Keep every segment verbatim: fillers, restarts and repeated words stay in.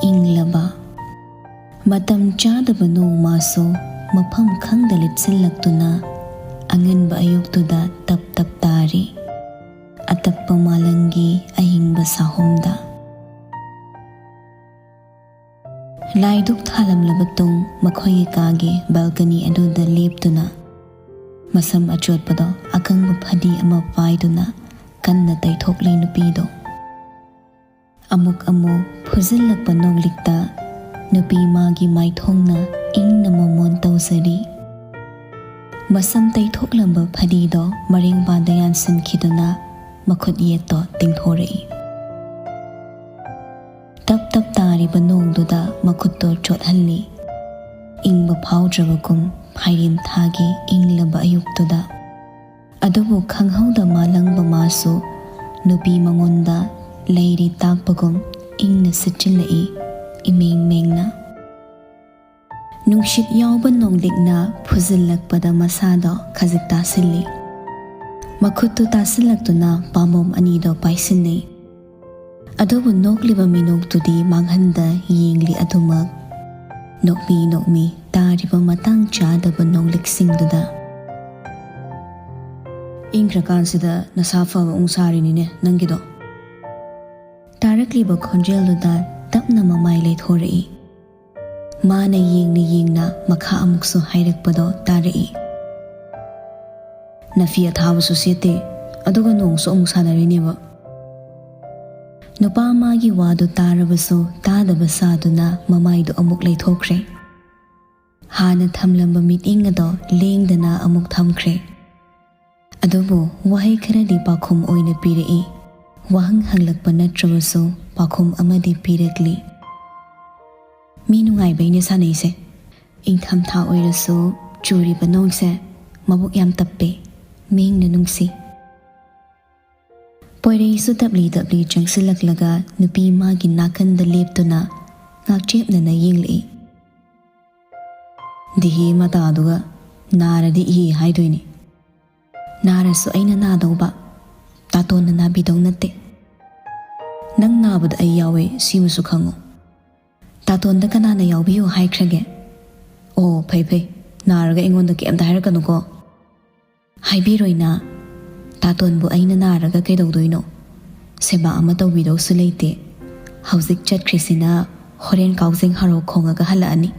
ꯏꯪꯂꯕ꯫ ꯃꯇꯝ ꯆꯥꯗꯕ ꯅꯣꯡꯃꯁꯨ ꯃꯐꯝ ꯈꯪꯗ ꯂꯤꯠꯁꯤꯜꯂꯛꯇꯨꯅ ꯑꯉꯟꯕ ꯑꯌꯨꯛꯇꯨꯗ ꯇꯞ ꯇꯞ ꯇꯥꯔꯤ꯫ ꯑꯇꯞꯄ ꯃꯥꯂꯪꯒꯤ ꯑꯍꯤꯡꯕ ꯁꯥꯍꯨꯝꯗ꯫ ꯂꯥꯏꯗꯨꯛ ꯊꯥꯂꯝꯂꯕ ꯇꯨꯡ ꯃꯈꯣꯏꯒꯤ ꯀꯥꯒꯤ ꯕꯦꯜꯀꯅꯤ ꯑꯗꯨꯗ ꯂꯦꯞꯇꯨꯅ ꯃꯁꯝ ꯑꯆꯣꯠꯄꯗꯣ ꯑꯀꯪꯕ ꯐꯗꯤ ꯑꯃ ꯄꯥꯏꯗꯨꯅ ꯀꯟꯅ ꯇꯩꯊꯣꯛꯂꯤ ꯅꯨꯄꯤꯗꯣ꯫ ꯑꯃꯨꯛ ꯑꯃꯨꯛ ꯐꯨꯖꯤꯜꯂꯛꯄ ꯅꯣꯡꯂꯤꯛꯇ ꯅꯨꯄꯤ ꯃꯥꯒꯤ ꯃꯥꯏꯊꯣꯡꯅ ꯏꯪꯅ ꯃꯣꯃꯣꯟ ꯇꯧꯖꯔꯤ꯫ ꯃꯁꯝ ꯇꯩꯊꯣꯛꯂꯝꯕ ꯐꯗꯤꯗꯣ ꯃꯔꯦꯡꯕꯥꯟꯗ ꯌꯥꯟꯁꯤꯟꯈꯤꯗꯨꯅ ꯃꯈꯨꯠ ꯌꯦꯠꯇꯣ ꯇꯤꯡꯊꯣꯔꯛꯏ꯫ ꯇꯞ ꯇꯞ ꯇꯥꯔꯤꯕ ꯅꯣꯡꯗꯨꯗ ꯃꯈꯨꯠꯇꯣ ꯆꯣꯠꯍꯜꯂꯤ꯫ ꯏꯪꯕ ꯐꯥꯎꯗ꯭ꯔꯕꯒꯨꯝ ꯐꯥꯏꯔꯦꯟ ꯊꯥꯒꯤ ꯏꯪꯂꯕ ꯑꯌꯨꯛꯇꯨꯗ꯫ ꯑꯗꯨꯕꯨ ꯈꯪꯍꯧꯗ ꯃꯥꯂꯪꯕ ꯃꯥꯁꯨ ꯅꯨꯄꯤ ꯃꯉꯣꯟꯗ ꯂꯩꯔꯤ ꯇꯥꯛꯄꯒꯨꯝ ꯏꯪꯅ ꯁꯤꯠꯆꯤꯜꯂꯛꯏ, ꯏꯃꯦꯡ ꯃꯦꯡꯅ꯫ ꯅꯨꯡꯁꯤꯠ ꯌꯥꯎꯕ ꯅꯣꯡꯂꯤꯛꯅ ꯐꯨꯖꯤꯜꯂꯛꯄꯗ ꯃꯁꯥꯗꯣ ꯈꯖꯤꯛ ꯇꯥꯁꯤꯜꯂꯤ꯫ ꯃꯈꯨꯠꯇꯨ ꯇꯥꯁꯤꯜꯂꯛꯇꯨꯅ ꯄꯥꯝꯕꯣꯝ ꯑꯅꯤꯗꯣ ꯄꯥꯏꯁꯤꯟꯅꯩ꯫ ꯑꯗꯨꯕꯨ ꯅꯣꯛꯂꯤꯕ ꯃꯤꯅꯣꯛꯇꯨꯗꯤ ꯃꯥꯡꯍꯟꯗ ꯌꯦꯡꯂꯤ ꯑꯗꯨꯃꯛ꯫ ꯅꯣꯛꯃꯤ ꯅꯣꯛꯃꯤ ꯇꯥꯔꯤꯕ ꯃꯇꯥꯡ ꯆꯥꯗꯕ ꯅꯣꯡꯂꯤꯛꯁꯤꯡꯗꯨꯗ꯫ "ꯏꯪꯈ꯭ꯔꯀꯥꯟꯁꯤꯗ ꯅꯁꯥ ꯐꯕ ꯑꯃꯨꯛ ꯁꯥꯔꯤꯅꯤꯅꯦ ꯅꯪꯒꯤꯗꯣ"꯫ ꯇꯥꯔꯛꯂꯤꯕ ꯈꯣꯟꯖꯦꯜꯗꯨꯗ ꯇꯞꯅ ꯃꯃꯥꯏ ꯂꯩꯊꯣꯔꯛꯏ꯫ ꯃꯥꯅ ꯌꯦꯡꯅ ꯌꯦꯡꯅ ꯃꯈꯥ ꯑꯃꯨꯛꯁꯨ ꯍꯥꯏꯔꯛꯄꯗꯣ ꯇꯥꯔꯛꯏ꯫ "ꯅꯐꯤ ꯑꯊꯥꯕꯁꯨ ꯁꯦꯠꯇꯦ, ꯑꯗꯨꯒ ꯅꯣꯡꯁꯨ ꯑꯃꯨꯛ ꯁꯥꯟꯅꯔꯤꯅꯦꯕ"꯫ ꯅꯨꯄꯥ ꯃꯥꯒꯤ ꯋꯥꯗꯨ ꯇꯥꯔꯕꯁꯨ ꯇꯥꯗꯕ ꯁꯥꯗꯨꯅ ꯃꯃꯥꯏꯗꯨ ꯑꯃꯨꯛ ꯂꯩꯊꯣꯛꯈ꯭ꯔꯦ꯫ ꯍꯥꯟꯅ ꯊꯝꯂꯝꯕ ꯃꯤꯠꯌꯦꯡ ꯑꯗꯣ ꯂꯦꯡꯗꯅ ꯑꯃꯨꯛ ꯊꯝꯈ꯭ꯔꯦ꯫ ꯑꯗꯨꯕꯨ ꯋꯥꯍꯩ ꯈꯔꯗꯤ ꯄꯥꯎꯈꯨꯝ ꯑꯣꯏꯅ ꯄꯤꯔꯛꯏ꯫ ꯋꯥꯍꯪ ꯍꯪꯂꯛꯄ ꯅꯠꯇ꯭ꯔꯕꯁꯨ ꯄꯥꯎꯈꯨꯝ ꯑꯃꯗꯤ ꯄꯤꯔꯛꯂꯤ꯫ "ꯃꯤ ꯅꯨꯡꯉꯥꯏꯕꯩꯅꯦ ꯁꯥꯟꯅꯩꯁꯦ꯫ ꯏꯪꯊꯝꯊꯥ ꯑꯣꯏꯔꯁꯨ ꯆꯨꯔꯤꯕ ꯅꯣꯡꯁꯦ ꯃꯕꯨꯛ ꯌꯥꯝ ꯇꯞꯄꯦ, ꯃꯤꯡꯅ ꯅꯨꯡꯁꯤ"꯫ ꯄꯣꯏꯔꯩꯁꯨ ꯇꯞꯂꯤ ꯇꯞꯂꯤ ꯆꯪꯁꯤꯜꯂꯛꯂꯒ ꯅꯨꯄꯤ ꯃꯥꯒꯤ ꯅꯥꯀꯟꯗ ꯂꯦꯞꯇꯨꯅ ꯉꯥꯛꯆꯦꯞꯅꯅ ꯌꯦꯡꯂꯛꯏ꯫ "ꯗꯤꯍꯤ ꯃꯇꯥꯗꯨꯒ ꯅꯥꯔꯗꯤ ꯏꯍꯤ ꯍꯥꯏꯗꯣꯏꯅꯤ꯫ ꯅꯥꯔꯁꯨ ꯑꯩꯅ ꯅꯥꯗꯧꯕ, ꯇꯥꯇꯣꯟꯅ ꯅꯥꯕꯤꯗꯧ ꯅꯠꯇꯦ꯫ ꯅꯪ ꯅꯥꯕꯗ ꯑꯩ ꯌꯥꯎꯋꯦ, ꯁꯤꯃꯁꯨ ꯈꯪꯉꯨ"꯫ "ꯇꯥꯇꯣꯟꯗ ꯀꯅꯥꯅ ꯌꯥꯎꯕꯤꯌꯨ ꯍꯥꯏꯈ꯭ꯔꯒꯦ?" "ꯑꯣ, ꯐꯩ ꯐꯩ, ꯅꯥꯔꯒ ꯑꯩꯉꯣꯟꯗ ꯀꯩꯝꯇ ꯍꯥꯏꯔꯛꯀꯅꯨꯀꯣ꯫" "ꯍꯥꯏꯕꯤꯔꯣꯏꯅ, ꯇꯥꯇꯣꯟꯕꯨ ꯑꯩꯅ ꯅꯥꯔꯒ ꯀꯩꯗꯧꯗꯣꯏꯅꯣ? ꯁꯦꯕꯥ ꯑꯃ ꯇꯧꯕꯤꯗꯧꯁꯨ ꯂꯩꯇꯦ꯫ ꯍꯧꯖꯤꯛ ꯆꯠꯈ꯭ꯔꯤꯁꯤꯅ ꯍꯣꯔꯦꯟ ꯀꯥꯎꯖꯦꯡ ꯍꯔꯥꯎ ꯈꯣꯡꯉꯒ ꯍꯜꯂꯛꯑꯅꯤ꯫"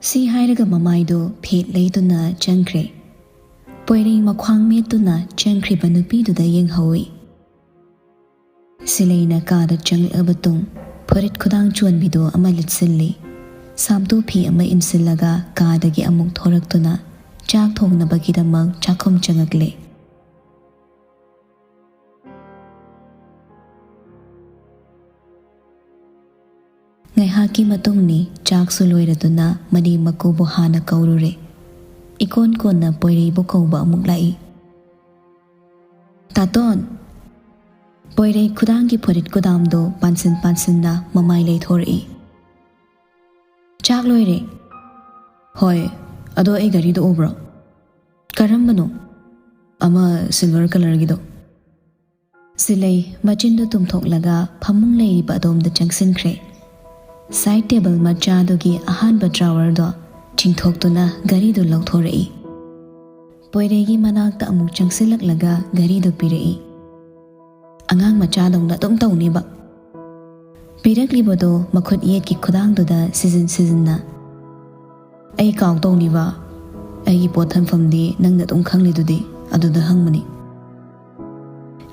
ꯁꯤ ꯍꯥꯏꯔꯒ ꯃꯃꯥꯏꯗꯨ ꯐꯦꯠ ꯂꯩꯗꯨꯅ ꯆꯪꯈ꯭ꯔꯦ꯫ ꯄꯣꯏꯔꯩ ꯃꯈ꯭ꯋꯥꯡ ꯃꯦꯠꯇꯨꯅ ꯆꯪꯈ꯭ꯔꯤꯕ ꯅꯨꯄꯤꯗꯨꯗ ꯌꯦꯡꯍꯧꯏ꯫ ꯁꯤꯂꯩꯅ ꯀꯥꯗ ꯆꯪꯂꯛꯂꯕ ꯇꯨꯡ, ꯐꯨꯔꯤꯠ ꯈꯨꯗꯥꯡ ꯆꯣꯟꯕꯤꯗꯨ ꯑꯃ ꯂꯤꯠꯁꯤꯜꯂꯤ꯫ ꯁꯥꯝꯇꯨ ꯐꯤ ꯑꯃ ꯏꯟꯁꯤꯜꯂꯒ ꯀꯥꯗꯒꯤ ꯑꯃꯨꯛ ꯊꯣꯔꯛꯇꯨꯅ ꯆꯥꯛ ꯊꯣꯡꯅꯕꯒꯤꯗꯃꯛ ꯆꯥꯛꯈꯨꯝ ꯆꯪꯉꯛꯂꯦ꯫ ꯉꯥꯏꯍꯥꯛꯀꯤ ꯃꯇꯨꯡꯅꯤ, ꯆꯥꯛꯁꯨ ꯂꯣꯏꯔꯗꯨꯅ ꯃꯅꯦꯝ ꯃꯀꯨꯕꯨ ꯍꯥꯟꯅ ꯀꯧꯔꯨꯔꯦ꯫ ꯏꯀꯣꯟ ꯀꯣꯟꯅ ꯄꯣꯏꯔꯩꯕꯨ ꯀꯧꯕ ꯑꯃꯨꯛ ꯂꯥꯛꯏ꯫ "ꯇꯥꯇꯣꯟ!" ꯄꯣꯏꯔꯩ ꯈꯨꯗꯥꯡꯒꯤ ꯐꯨꯔꯤꯠ ꯀꯨꯗꯥꯝꯗꯣ ꯄꯥꯟꯁꯤꯟ ꯄꯥꯟꯁꯤꯟꯅ ꯃꯃꯥꯏ ꯂꯩꯊꯣꯔꯛꯏ꯫ "ꯆꯥꯛ ꯂꯣꯏꯔꯦ꯫" "ꯍꯣꯏ, ꯑꯗꯣ ꯑꯩ ꯒꯥꯔꯤꯗꯣ ꯎꯕ꯭ꯔꯣ?" "ꯀꯔꯝꯕꯅꯣ?" "ꯑꯃ ꯁꯤꯜꯚꯔ ꯀꯂꯔꯒꯤꯗꯣ꯫" ꯁꯤꯂꯩ ꯃꯆꯤꯟꯗꯨ ꯇꯨꯝꯊꯣꯛꯂꯒ ꯐꯃꯨꯡ ꯂꯩꯔꯤꯕ ꯑꯗꯣꯝꯗ ꯆꯪꯁꯤꯟꯈ꯭ꯔꯦ꯫ ꯁꯥꯏꯠ ꯇꯦꯕꯜ ꯃꯆꯥꯗꯨꯒꯤ ꯑꯍꯥꯟꯕ ꯗ꯭ꯔꯥꯋꯔꯗꯣ ꯆꯤꯡꯊꯣꯛꯇꯨꯅ ꯒꯥꯔꯤꯗꯨ ꯂꯧꯊꯣꯔꯛꯏ꯫ ꯄꯣꯏꯔꯩꯒꯤ ꯃꯅꯥꯛꯇ ꯑꯃꯨꯛ ꯆꯪꯁꯤꯜꯂꯛꯂꯒ ꯒꯥꯔꯤꯗꯨ ꯄꯤꯔꯛꯏ꯫ ꯑꯉꯥꯡ ꯃꯆꯥꯗꯧꯅ ꯑꯗꯨꯝ ꯇꯧꯅꯦꯕ꯫ ꯄꯤꯔꯛꯂꯤꯕꯗꯣ ꯃꯈꯨꯠ ꯌꯦꯠꯀꯤ ꯈꯨꯗꯥꯡꯗꯨꯗ ꯁꯤꯖꯤꯟ ꯁꯤꯖꯤꯟꯅ꯫ "ꯑꯩ ꯀꯥꯎ ꯇꯧꯅꯤꯕ, ꯑꯩꯒꯤ ꯄꯣꯠ ꯊꯝꯐꯝꯗꯤ ꯅꯪꯅ ꯑꯗꯨꯝ ꯈꯪꯂꯤꯗꯨꯗꯤ, ꯑꯗꯨꯗ ꯍꯪꯕꯅꯤ꯫"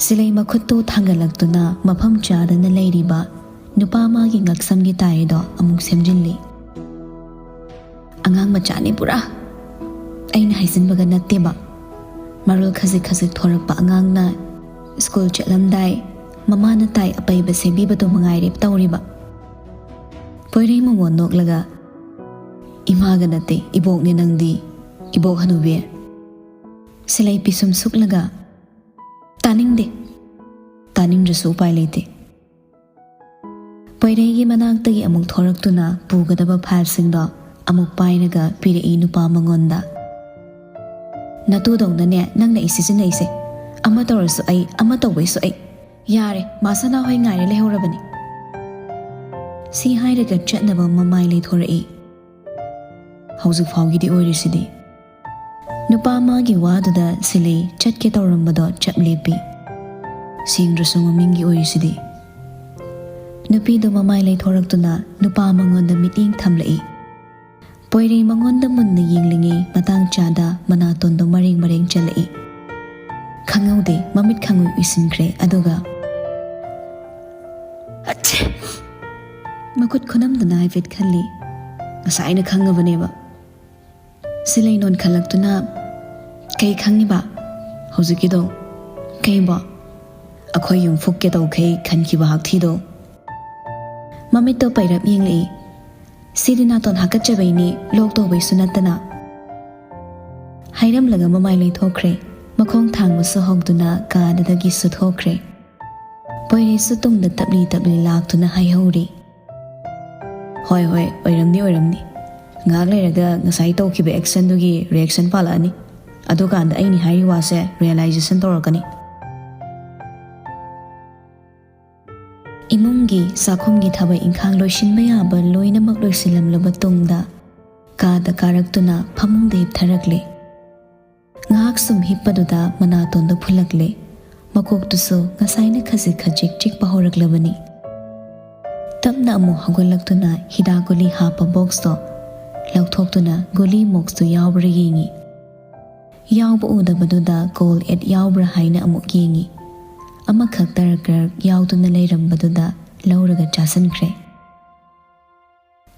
ꯁꯤꯂꯩ ꯃꯈꯨꯠꯇꯨ ꯊꯥꯡꯒꯠꯂꯛꯇꯨꯅ ꯃꯐꯝ ꯆꯥꯗꯅ ꯂꯩꯔꯤꯕ ꯅꯨꯄꯥ ꯑꯃꯒꯤ ꯉꯛꯁꯝꯒꯤ ꯇꯥꯏꯗꯣ ꯑꯃꯨꯛ ꯁꯦꯝꯖꯤꯜꯂꯤ꯫ "ꯑꯉꯥꯡ ꯃꯆꯥꯅꯤ ꯄꯨꯔꯥ꯫ ꯑꯩꯅ ꯍꯥꯏꯖꯤꯟꯕꯒ ꯅꯠꯇꯦꯕ꯫ ꯃꯔꯣꯜ ꯈꯖꯤꯛ ꯈꯖꯤꯛ ꯊꯣꯔꯛꯄ ꯑꯉꯥꯡꯅ ꯁ꯭ꯀꯨꯜ ꯆꯠꯂꯝꯗꯥꯏ ꯃꯃꯥꯅ ꯇꯥꯏ ꯑꯄꯩꯕ ꯁꯦꯝꯕꯤꯕꯗꯣ ꯃꯉꯥꯏꯔꯦ ꯇꯧꯔꯤꯕ꯫" ꯄꯣꯏꯔꯩ ꯃꯃꯣꯟ ꯅꯣꯛꯂꯒ, "ꯏꯃꯥꯒ ꯅꯠꯇꯦ, ꯏꯕꯣꯛꯅꯦ ꯅꯪꯗꯤ, ꯏꯕꯣꯛ ꯍꯅꯨꯕꯤ꯫" ꯁꯤꯂꯩ ꯄꯤꯁꯨꯝ ꯁꯨꯛꯂꯒ, "ꯇꯥꯅꯤꯡꯗꯦ꯫ ꯇꯥꯅꯤꯡꯗ꯭ꯔꯁꯨ ꯎꯄꯥꯏ ꯂꯩꯇꯦ꯫" ꯄꯣꯏꯔꯩꯒꯤ ꯃꯅꯥꯛꯇꯒꯤ ꯑꯃꯨꯛ ꯊꯣꯔꯛꯇꯨꯅ ꯄꯨꯒꯗꯕ ꯐꯥꯏꯜꯁꯤꯡꯗꯣ ꯑꯃꯨꯛ ꯄꯥꯏꯔꯒ ꯄꯤꯔꯛꯏ ꯅꯨꯄꯥ ꯃꯉꯣꯟꯗ꯫ "ꯅꯇꯨꯗꯧꯅꯅꯦ ꯅꯪꯅ ꯑꯩ ꯁꯤꯖꯤꯟꯅꯩꯁꯦ꯫ ꯑꯃ ꯇꯧꯔꯁꯨ ꯑꯩ, ꯑꯃ ꯇꯧꯕꯩꯁꯨ ꯑꯩ꯫ ꯌꯥꯔꯦ, ꯃꯥ ꯁꯅꯥꯍꯣꯏ ꯉꯥꯏꯔ ꯂꯩꯍꯧꯔꯕꯅꯤ꯫" ꯁꯤ ꯍꯥꯏꯔꯒ ꯆꯠꯅꯕ ꯃꯃꯥꯏ ꯂꯩꯊꯣꯔꯛꯏ꯫ ꯍꯧꯖꯤꯛ ꯐꯥꯎꯒꯤꯗꯤ ꯑꯣꯏꯔꯤꯁꯤꯗꯤ꯫ ꯅꯨꯄꯥ ꯑꯃꯒꯤ ꯋꯥꯗꯨꯗ ꯁꯤꯂꯩ ꯆꯠꯀꯦ ꯇꯧꯔꯝꯕꯗꯣ ꯆꯞ ꯂꯦꯞꯄꯤ꯫ ꯁꯦꯡꯗ꯭ꯔꯁꯨ ꯃꯃꯤꯡꯒꯤ ꯑꯣꯏꯔꯤꯁꯤꯗꯤ꯫ ꯅꯨꯄꯤꯗꯣ ꯃꯃꯥꯏ ꯂꯩꯊꯣꯔꯛꯇꯨꯅ ꯅꯨꯄꯥ ꯃꯉꯣꯟꯗ ꯃꯤꯠꯌꯦꯡ ꯊꯝꯂꯛꯏ꯫ ꯄꯣꯏꯔꯩ ꯃꯉꯣꯟꯗ ꯃꯨꯟꯅ ꯌꯦꯡꯂꯤꯉꯩ ꯃꯇꯥꯡ ꯆꯥꯗ ꯃꯅꯥꯇꯣꯟꯗꯣ ꯃꯔꯦꯡ ꯃꯔꯦꯡ ꯆꯠꯂꯛꯏ꯫ ꯈꯪꯍꯧꯗꯦ, ꯃꯃꯤꯠ ꯈꯪꯎꯏ ꯎꯏꯁꯤꯟꯈ꯭ꯔꯦ꯫ ꯑꯗꯨꯒ ꯑꯠꯆꯦ! ꯃꯈꯨꯠ ꯈꯨꯅꯝꯗꯨꯅ ꯍꯥꯏꯐꯦꯠ ꯈꯜꯂꯤ꯫ ꯉꯁꯥꯏꯅ ꯈꯪꯉꯕꯅꯦꯕ꯫ ꯁꯤꯂꯩ ꯅꯣꯟꯈꯠꯂꯛꯇꯨꯅ, "ꯀꯩ ꯈꯪꯉꯤꯕ? ꯍꯧꯖꯤꯛꯀꯤꯗꯣ ꯀꯩꯕꯣ? ꯑꯩꯈꯣꯏ ꯌꯨꯝ ꯐꯨꯛꯀꯦ ꯇꯧꯈꯩ ꯈꯟꯈꯤꯕ ꯍꯥꯛꯊꯤꯗꯣ?" ꯃꯃꯤꯠꯇꯣ ꯄꯩꯔꯞ ꯌꯦꯡꯂꯛꯏ꯫ "ꯁꯤꯗꯤ ꯅꯥꯇꯣꯟ ꯍꯥꯀꯠꯆꯕꯩꯅꯤ, ꯂꯣꯛ ꯇꯧꯕꯩꯁꯨ ꯅꯠꯇꯅ꯫" ꯍꯥꯏꯔꯝꯂꯒ ꯃꯃꯥꯏ ꯂꯩꯊꯣꯛꯈ꯭ꯔꯦ꯫ ꯃꯈꯣꯡ ꯊꯥꯡꯕꯁꯨ ꯍꯧꯗꯨꯅ ꯀꯥꯗꯨꯗꯒꯤꯁꯨ ꯊꯣꯛꯈ꯭ꯔꯦ꯫ ꯄꯣꯏꯔꯩꯁꯨ ꯇꯨꯡꯗ ꯇꯞꯂꯤ ꯇꯞꯂꯤ ꯂꯥꯛꯇꯨꯅ ꯍꯥꯏꯍꯧꯔꯤ꯫ "ꯍꯣꯏ, ꯍꯣꯏ, ꯑꯣꯏꯔꯝꯅꯤ, ꯑꯣꯏꯔꯝꯅꯤ꯫ ꯉꯥꯏꯍꯥꯛ ꯂꯩꯔꯒ ꯉꯁꯥꯏ ꯇꯧꯈꯤꯕ actionꯗꯨꯒꯤ reaction ꯄꯥꯜꯂꯛꯑꯅꯤ꯫ ꯑꯗꯨꯀꯥꯟꯗ ꯑꯩꯅꯤ ꯍꯥꯏꯔꯤ ꯋꯥꯁꯦ realization ꯇꯧꯔꯛꯀꯅꯤ꯫" ꯏꯃꯨꯡꯒꯤ ꯆꯥꯛꯈꯨꯝꯒꯤ ꯊꯕꯛ ꯏꯪꯈꯥꯡ ꯂꯣꯏꯁꯤꯟꯕ ꯌꯥꯕ ꯂꯣꯏꯅꯃꯛ ꯂꯣꯏꯁꯤꯜꯂꯝꯂꯕ ꯇꯨꯡꯗ, ꯀꯥꯗ ꯀꯥꯔꯛꯇꯨꯅ ꯐꯃꯨꯡꯗ ꯍꯤꯞꯊꯔꯛꯂꯦ꯫ ꯉꯥꯏꯍꯥꯛ ꯁꯨꯝ ꯍꯤꯞꯄꯗꯨꯗ ꯃꯅꯥꯇꯣꯟꯗꯣ ꯐꯨꯜꯂꯛꯂꯦ꯫ ꯃꯀꯣꯛꯇꯨꯁꯨ ꯉꯁꯥꯏꯅ ꯈꯖꯤꯛ ꯈꯖꯤꯛ ꯆꯤꯛꯄ ꯍꯧꯔꯛꯂꯕꯅꯤ꯫ ꯇꯞꯅ ꯑꯃꯨꯛ ꯍꯧꯒꯠꯂꯛꯇꯨꯅ ꯍꯤꯗꯥꯛ ꯒꯨꯂꯤ ꯍꯥꯞꯄ boxꯇꯣ ꯂꯧꯊꯣꯛꯇꯨꯅ ꯒꯨꯂꯤ ꯃꯣꯛꯁꯇꯨ ꯌꯥꯎꯕ꯭ꯔꯥ ꯌꯦꯡꯉꯤ꯫ ꯌꯥꯎꯕ ꯎꯗꯕꯗꯨꯗ call aid ꯌꯥꯎꯕ꯭ꯔꯥ ꯍꯥꯏꯅ ꯑꯃꯨꯛ ꯌꯦꯡꯉꯤ꯫ ꯑꯃꯈꯛ ꯇꯔꯛ ꯇꯔꯛ ꯌꯥꯎꯗꯨꯅ ꯂꯩꯔꯝꯕꯗꯨꯗ ꯂꯧꯔꯒ ꯆꯥꯁꯤꯟꯈ꯭ꯔꯦ꯫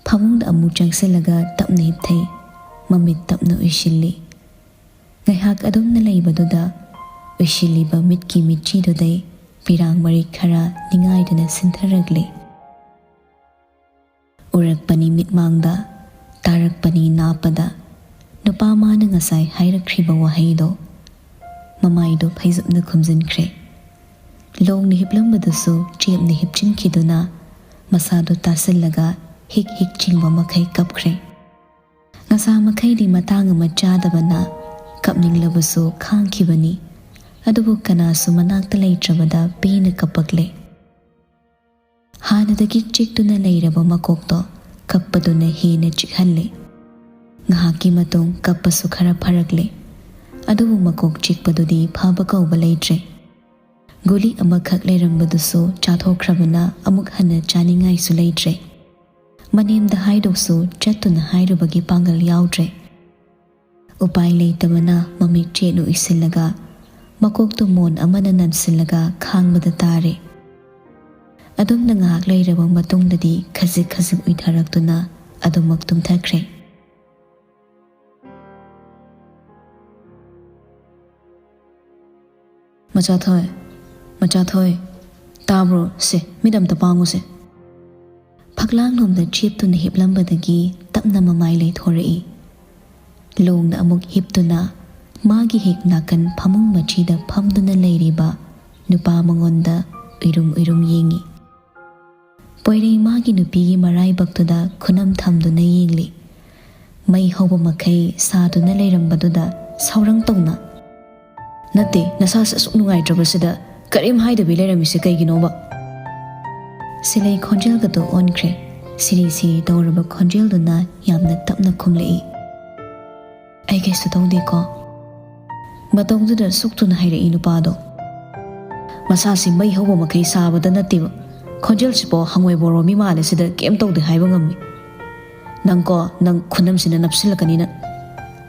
ꯐꯃꯨꯡꯗ ꯑꯃꯨꯛ ꯆꯪꯁꯤꯜꯂꯒ ꯇꯞꯅ ꯍꯤꯞꯊꯩ꯫ ꯃꯃꯤꯠ ꯇꯞꯅ ꯎꯏꯁꯤꯜꯂꯤ꯫ ꯉꯥꯏꯍꯥꯛ ꯑꯗꯨꯝꯅ ꯂꯩꯕꯗꯨꯗ ꯎꯏꯁꯤꯜꯂꯤꯕ ꯃꯤꯠꯀꯤ ꯃꯤꯠꯆꯤꯗꯨꯗꯩ ꯄꯤꯔꯥꯡ ꯃꯔꯤꯛ ꯈꯔ ꯅꯤꯡꯉꯥꯏꯗꯨꯅ ꯁꯤꯟꯊꯔꯛꯂꯦ꯫ ꯎꯔꯛꯄꯅꯤ ꯃꯤꯠꯃꯥꯡꯗ, ꯇꯥꯔꯛꯄꯅꯤ ꯅꯥꯄꯗ, ꯅꯨꯄꯥ ꯃꯥꯅ ꯉꯁꯥꯏ ꯍꯥꯏꯔꯛꯈ꯭ꯔꯤꯕ ꯋꯥꯍꯩꯗꯣ꯫ ꯃꯃꯥꯏꯗꯣ ꯐꯩꯖꯨꯞꯅ ꯈꯨꯝꯖꯤꯟꯈ꯭ꯔꯦ꯫ ꯂꯣꯡꯅ ꯍꯤꯞꯂꯝꯕꯗꯨꯁꯨ ꯆꯦꯞꯅ ꯍꯤꯞꯆꯤꯟꯈꯤꯗꯨꯅ ꯃꯁꯥꯗꯣ ꯇꯥꯁꯤꯜꯂꯒ ꯍꯤꯛ ꯍꯤꯛ ꯆꯤꯡꯕ ꯃꯈꯩ ꯀꯞꯈ꯭ꯔꯦ꯫ ꯉꯁꯥ ꯃꯈꯩꯗꯤ ꯃꯇꯥꯡ ꯑꯃ ꯆꯥꯗꯕꯅ ꯀꯞꯅꯤꯡꯂꯕꯁꯨ ꯈꯥꯡꯈꯤꯕꯅꯤ꯫ ꯑꯗꯨꯕꯨ ꯀꯅꯥꯁꯨ ꯃꯅꯥꯛꯇ ꯂꯩꯇ꯭ꯔꯕꯗ ꯄꯦꯟꯅ ꯀꯞꯄꯛꯂꯦ꯫ ꯍꯥꯟꯅꯗꯒꯤ ꯆꯤꯛꯇꯨꯅ ꯂꯩꯔꯕ ꯃꯀꯣꯛꯇꯣ ꯀꯞꯄꯗꯨꯅ ꯍꯦꯟꯅ ꯆꯤꯛꯍꯜꯂꯦ꯫ ꯉꯥꯏꯍꯥꯛꯀꯤ ꯃꯇꯨꯡ ꯀꯞꯄꯁꯨ ꯈꯔ ꯐꯔꯛꯂꯦ꯫ ꯑꯗꯨꯕꯨ ꯃꯀꯣꯛ ꯆꯤꯛꯄꯗꯨꯗꯤ ꯐꯕ ꯀꯧꯕ ꯂꯩꯇ꯭ꯔꯦ꯫ ꯒꯨꯂꯤ ꯑꯃꯈꯛ ꯂꯩꯔꯝꯕꯗꯨꯁꯨ ꯆꯥꯊꯣꯛꯈ꯭ꯔꯕꯅ ꯑꯃꯨꯛ ꯍꯟꯅ ꯆꯥꯅꯤꯡꯉꯥꯏꯁꯨ ꯂꯩꯇ꯭ꯔꯦ꯫ ꯃꯅꯦꯝꯗ ꯍꯥꯏꯗꯣꯛꯁꯨ ꯆꯠꯇꯨꯅ ꯍꯥꯏꯔꯨꯕꯒꯤ ꯄꯥꯡꯒꯜ ꯌꯥꯎꯗ꯭ꯔꯦ꯫ ꯎꯄꯥꯏ ꯂꯩꯇꯕꯅ ꯃꯃꯤꯠ ꯆꯦꯠꯅ ꯎꯏꯁꯤꯜꯂꯒ ꯃꯀꯣꯛꯇꯨ ꯃꯣꯟ ꯑꯃꯅ ꯅꯟꯁꯤꯜꯂꯒ ꯈꯥꯡꯕꯗ ꯇꯥꯔꯦ꯫ ꯑꯗꯨꯝꯅ ꯉꯥꯏꯍꯥꯛ ꯂꯩꯔꯕ ꯃꯇꯨꯡꯗꯗꯤ ꯈꯖꯤꯛ ꯈꯖꯤꯛ ꯎꯏꯊꯔꯛꯇꯨꯅ ꯑꯗꯨꯃꯛ ꯇꯨꯝꯊꯈ꯭ꯔꯦ꯫ "ꯃꯆꯥꯊꯣꯏ, ꯃꯆꯥꯊꯣꯏ, ꯇꯥꯕ꯭ꯔꯣ? ꯁꯦ, ꯃꯤꯠ ꯑꯝꯇ ꯄꯥꯡꯉꯨꯁꯦ꯫" ꯐꯛꯂꯥꯡꯂꯣꯝꯗ ꯆꯦꯞꯇꯨꯅ ꯍꯤꯞꯂꯝꯕꯗꯒꯤ ꯇꯞꯅ ꯃꯃꯥꯏ ꯂꯩꯊꯣꯔꯛꯏ꯫ ꯂꯣꯡꯅ ꯑꯃꯨꯛ ꯍꯤꯞꯇꯨꯅ ꯃꯥꯒꯤ ꯍꯦꯛ ꯅꯥꯀꯟ ꯐꯃꯨꯡ ꯃꯆꯤꯗ ꯐꯝꯗꯨꯅ ꯂꯩꯔꯤꯕ ꯅꯨꯄꯥ ꯃꯉꯣꯟꯗ ꯎꯏꯔꯨꯝ ꯎꯏꯔꯨꯝ ꯌꯦꯡꯏ꯫ ꯄꯣꯏꯔꯩ ꯃꯥꯒꯤ ꯅꯨꯄꯤꯒꯤ ꯃꯔꯥꯏꯕꯛꯇꯨꯗ ꯈꯨꯅꯝ ꯊꯝꯗꯨꯅ ꯌꯦꯡꯂꯤ꯫ ꯃꯩ ꯍꯧꯕ ꯃꯈꯩ ꯁꯥꯗꯨꯅ ꯂꯩꯔꯝꯕꯗꯨꯗ ꯁꯥꯎꯔꯪ ꯇꯧꯅ, "ꯅꯠꯇꯦ, ꯅꯁꯥꯁꯦ ꯑꯁꯨꯛ ꯅꯨꯡꯉꯥꯏꯇ꯭ꯔꯕꯁꯤꯗ ꯀꯔꯤꯝ ꯍꯥꯏꯗꯕꯤ ꯂꯩꯔꯝꯃꯤꯁꯦ ꯀꯩꯒꯤꯅꯣꯕ?" ꯁꯤꯂꯩ ꯈꯣꯟꯖꯦꯜꯒꯗꯣ ꯑꯣꯟꯈ꯭ꯔꯦ꯫ ꯁꯤꯔꯤ ꯁꯤꯔꯤ ꯇꯧꯔꯕ ꯈꯣꯟꯖꯦꯜꯗꯨꯅ ꯌꯥꯝꯅ ꯇꯞꯅ ꯈꯨꯝꯂꯛꯏ꯫ "ꯑꯩ ꯀꯩꯁꯨ ꯇꯧꯗꯦꯀꯣ꯫" ꯃꯇꯧꯗꯨꯗ ꯁꯨꯛꯇꯨꯅ ꯍꯥꯏꯔꯛꯏ ꯅꯨꯄꯥꯗꯣ꯫ "ꯃꯁꯥꯁꯤ ꯃꯩ ꯍꯧꯕ ꯃꯈꯩ ꯁꯥꯕꯗ ꯅꯠꯇꯦꯕ, ꯈꯣꯟꯖꯦꯜꯁꯤꯐꯥꯎ ꯍꯪꯉꯣꯏ ꯕꯣꯔꯣ ꯃꯤ ꯃꯥꯜꯂꯦ, ꯁꯤꯗ ꯀꯩꯝ ꯇꯧꯗꯦ ꯍꯥꯏꯕ ꯉꯝꯃꯤ꯫ ꯅꯪꯀꯣ, ꯅꯪ ꯈꯨꯅꯝꯁꯤꯅ ꯅꯞꯁꯤꯜꯂꯛꯀꯅꯤ ꯅꯪ꯫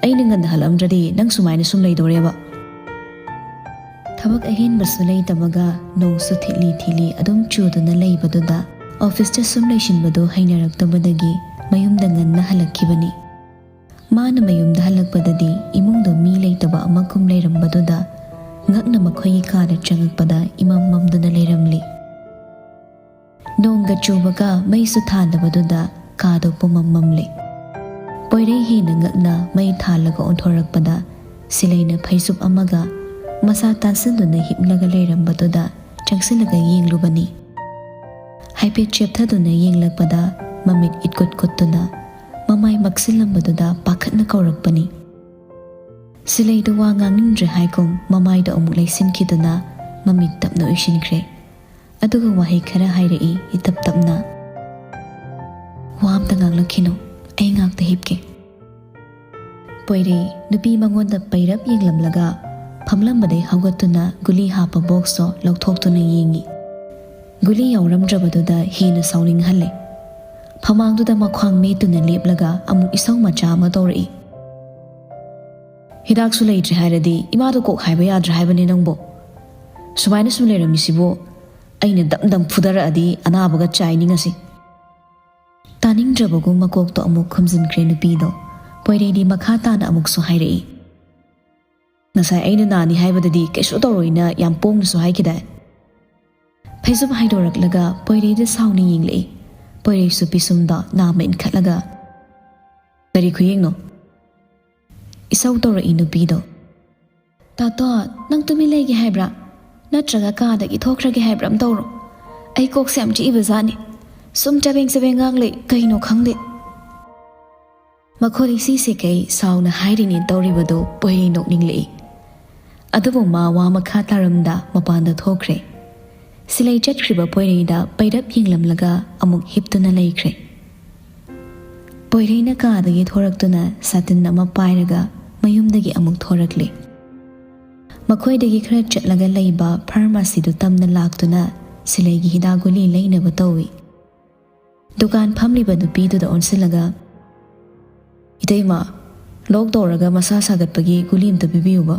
ꯑꯩꯅ ꯉꯟꯅ ꯍꯜꯂꯛꯑꯝꯗ꯭ꯔꯗꯤ ꯅꯪ ꯁꯨꯃꯥꯏꯅ ꯁꯨꯝ ꯂꯩꯗꯧꯔꯦꯕ꯫" ꯊꯕꯛ ꯑꯍꯦꯟꯕꯁꯨ ꯂꯩꯇꯕꯒ ꯅꯣꯡꯁꯨ ꯊꯤꯠꯂꯤ ꯊꯤꯠꯂꯤ ꯑꯗꯨꯝ ꯆꯨꯗꯨꯅ ꯂꯩꯕꯗꯨꯗ ꯑꯣꯐꯤꯁꯇ ꯁꯨꯝ ꯂꯩꯁꯤꯟꯕꯗꯨ ꯍꯩꯅꯔꯛꯇꯕꯗꯒꯤ ꯃꯌꯨꯝꯗ ꯉꯟꯅ ꯍꯜꯂꯛꯈꯤꯕꯅꯤ꯫ ꯃꯥꯅ ꯃꯌꯨꯝꯗ ꯍꯜꯂꯛꯄꯗꯗꯤ ꯏꯃꯨꯡꯗ ꯃꯤ ꯂꯩꯇꯕ ꯑꯃꯒꯨꯝ ꯂꯩꯔꯝꯕꯗꯨꯗ ꯉꯛꯅ ꯃꯈꯣꯏꯒꯤ ꯀꯥꯗ ꯆꯪꯉꯛꯄꯗ ꯏꯃꯝ ꯃꯝꯗꯨꯅ ꯂꯩꯔꯝꯂꯤ꯫ ꯅꯣꯡꯒ ꯆꯨꯕꯒ ꯃꯩꯁꯨ ꯊꯥꯟꯗꯕꯗꯨꯗ ꯀꯥꯗꯣ ꯄꯨꯝꯃꯝ ꯃꯝꯂꯦ꯫ ꯄꯣꯏꯔꯩ ꯍꯦꯟꯅ ꯉꯛꯅ ꯃꯩ ꯊꯥꯜꯂꯒ ꯑꯣꯟꯊꯣꯔꯛꯄꯗ ꯁꯤꯂꯩꯅ ꯐꯩꯖꯨꯞ ꯑꯃꯒ ꯃꯁꯥ ꯇꯥꯟꯁꯤꯟꯗꯨꯅ ꯍꯤꯞꯂꯒ ꯂꯩꯔꯝꯕꯗꯨꯗ ꯆꯪꯁꯤꯜꯂꯒ ꯌꯦꯡꯂꯨꯕꯅꯤ꯫ ꯍꯥꯏꯐꯦꯠ ꯆꯦꯞꯊꯗꯨꯅ ꯌꯦꯡꯂꯛꯄꯗ ꯃꯃꯤꯠ ꯏꯠꯀꯨꯠ ꯀꯨꯠꯇꯨꯅ ꯃꯃꯥꯏ ꯃꯛꯁꯤꯜꯂꯝꯕꯗꯨꯗ ꯄꯥꯈꯠꯅ ꯀꯧꯔꯛꯄꯅꯤ꯫ ꯁꯤꯂꯩꯗꯨ ꯋꯥ ꯉꯥꯡꯅꯤꯡꯗ꯭ꯔꯦ ꯍꯥꯏꯒꯨꯝ ꯃꯃꯥꯏꯗ ꯑꯃꯨꯛ ꯂꯩꯁꯤꯟꯈꯤꯗꯨꯅ ꯃꯃꯤꯠ ꯇꯞꯅ ꯎꯏꯁꯤꯟꯈ꯭ꯔꯦ꯫ ꯑꯗꯨꯒ ꯋꯥꯍꯩ ꯈꯔ ꯍꯥꯏꯔꯛꯏ ꯏꯇꯞ ꯇꯞꯅ꯫ "ꯋꯥ ꯑꯝꯇ ꯉꯥꯡꯂꯛꯈꯤꯅꯨ, ꯑꯩ ꯉꯥꯛꯇ ꯍꯤꯞꯀꯦ꯫" ꯄꯣꯏꯔꯩ ꯅꯨꯄꯤ ꯃꯉꯣꯟꯗ ꯄꯩꯔꯞ ꯌꯦꯡꯂꯝꯂꯒ ꯐꯝꯂꯝꯕꯗꯩ ꯍꯧꯒꯠꯇꯨꯅ ꯒꯨꯂꯤ ꯍꯥꯞꯄ ꯕꯣꯛꯁꯇꯣ ꯂꯧꯊꯣꯛꯇꯨꯅ ꯌꯦꯡꯉꯤ꯫ ꯒꯨꯂꯤ ꯌꯥꯎꯔꯝꯗ꯭ꯔꯕꯗꯨꯗ ꯍꯦꯟꯅ ꯁꯥꯎꯅꯤꯡꯍꯜꯂꯦ꯫ ꯐꯃꯥꯡꯗꯨꯗ ꯃꯈ꯭ꯋꯥꯡ ꯃꯦꯠꯇꯨꯅ ꯂꯦꯞꯂꯒ ꯑꯃꯨꯛ ꯏꯁꯧ ꯃꯆꯥ ꯑꯃ ꯇꯧꯔꯛꯏ꯫ "ꯍꯤꯗꯥꯛꯁꯨ ꯂꯩꯇ꯭ꯔꯦ ꯍꯥꯏꯔꯗꯤ ꯏꯃꯥꯗꯣ ꯀꯣꯛ ꯍꯥꯏꯕ ꯌꯥꯗ꯭ꯔꯥ ꯍꯥꯏꯕꯅꯦ ꯅꯪꯕꯣ? ꯁꯨꯃꯥꯏꯅ ꯁꯨꯝ ꯂꯩꯔꯝꯃꯤꯁꯤꯕꯨ ꯑꯩꯅ ꯗꯝ ꯗꯝ ꯐꯨꯗꯔꯛꯑꯗꯤ ꯑꯅꯥꯕꯒ ꯆꯥꯏꯅꯤ ꯉꯁꯤ꯫" ꯇꯥꯅꯤꯡꯗ꯭ꯔꯕꯒꯨꯝ ꯃꯀꯣꯛꯇꯣ ꯑꯃꯨꯛ ꯈꯨꯝꯖꯤꯟꯈ꯭ꯔꯦ ꯅꯨꯄꯤꯗꯣ꯫ ꯄꯣꯏꯔꯩꯗꯤ ꯃꯈꯥ ꯇꯥꯅ ꯑꯃꯨꯛꯁꯨ ꯍꯥꯏꯔꯛꯏ꯫ "ꯉꯁꯥꯏ ꯑꯩꯅ ꯅꯥꯅꯤ ꯍꯥꯏꯕꯗꯗꯤ ꯀꯩꯁꯨ ꯇꯧꯔꯣꯏꯅ ꯌꯥꯝ ꯄꯣꯡꯅꯁꯨ ꯍꯥꯏꯈꯤꯗꯥꯏ?" ꯐꯩꯖꯨꯞ ꯍꯥꯏꯗꯣꯔꯛꯂꯒ ꯄꯣꯏꯔꯩꯗ ꯁꯥꯎꯅ ꯌꯦꯡꯂꯛꯏ꯫ ꯄꯣꯏꯔꯩꯁꯨ ꯄꯤꯁꯨꯝꯗꯣ ꯅꯥꯝꯃ ꯏꯟꯈꯠꯂꯒ, "ꯀꯔꯤ ꯈꯨꯌꯦꯡꯅꯣ?" ꯏꯁꯧ ꯇꯧꯔꯛꯏ ꯅꯨꯄꯤꯗꯣ꯫ "ꯇꯥꯇꯣ, ꯅꯪ ꯇꯨꯃꯤꯟ ꯂꯩꯒꯦ ꯍꯥꯏꯕ꯭ꯔꯥ? ꯅꯠꯇ꯭ꯔꯒ ꯀꯥꯗꯒꯤ ꯊꯣꯛꯈ꯭ꯔꯒꯦ ꯍꯥꯏꯕ꯭ꯔꯥ ꯑꯃ ꯇꯧꯔꯣ꯫ ꯑꯩ ꯀꯣꯛꯁꯦ ꯌꯥꯝ ꯆꯤꯛꯏꯕ ꯖꯥꯠꯅꯤ꯫ ꯁꯨꯝ ꯆꯕꯦꯡ ꯆꯕꯦꯡ ꯉꯥꯡ ꯂꯩ, ꯀꯩꯅꯣ ꯈꯪꯗꯦ꯫" ꯃꯈꯣꯜ ꯏꯁꯤ ꯁꯦꯀꯩ ꯁꯥꯎꯅ ꯍꯥꯏꯔꯤꯅꯦ ꯇꯧꯔꯤꯕꯗꯨ ꯄꯣꯏꯔꯩ ꯅꯣꯛꯅꯤꯡꯂꯛꯏ꯫ ꯑꯗꯨꯕꯨ ꯃꯥ ꯋꯥ ꯃꯈꯥ ꯇꯥꯔꯝꯗ ꯃꯄꯥꯟꯗ ꯊꯣꯛꯈ꯭ꯔꯦ꯫ ꯁꯤꯂꯩ ꯆꯠꯈ꯭ꯔꯤꯕ ꯄꯣꯏꯔꯩꯗ ꯄꯩꯔꯞ ꯌꯦꯡꯂꯝꯂꯒ ꯑꯃꯨꯛ ꯍꯤꯞꯇꯨꯅ ꯂꯩꯈ꯭ꯔꯦ꯫ ꯄꯣꯏꯔꯩꯅ ꯀꯥꯗꯒꯤ ꯊꯣꯔꯛꯇꯨꯅ ꯁꯥꯇꯤꯟ ꯑꯃ ꯄꯥꯏꯔꯒ ꯃꯌꯨꯝꯗꯒꯤ ꯑꯃꯨꯛ ꯊꯣꯔꯛꯂꯦ꯫ ꯃꯈꯣꯏꯗꯒꯤ ꯈꯔ ꯆꯠꯂꯒ ꯂꯩꯕ ꯐꯥꯔꯃꯥꯁꯤꯗꯨ ꯇꯝꯅ ꯂꯥꯛꯇꯨꯅ ꯁꯤꯂꯩꯒꯤ ꯍꯤꯗꯥꯛ ꯒꯨꯂꯤ ꯂꯩꯅꯕ ꯇꯧꯏ꯫ ꯗꯨꯀꯥꯟ ꯐꯝꯂꯤꯕ ꯅꯨꯄꯤꯗꯨꯗ ꯑꯣꯟꯁꯤꯜꯂꯒ, "ꯏꯇꯩꯃ, ꯂꯣꯛ ꯇꯧꯔꯒ ꯃꯁꯥ ꯁꯥꯒꯠꯄꯒꯤ ꯒꯨꯂꯤ ꯑꯝꯇ ꯄꯤꯕꯤꯌꯨꯕ꯫"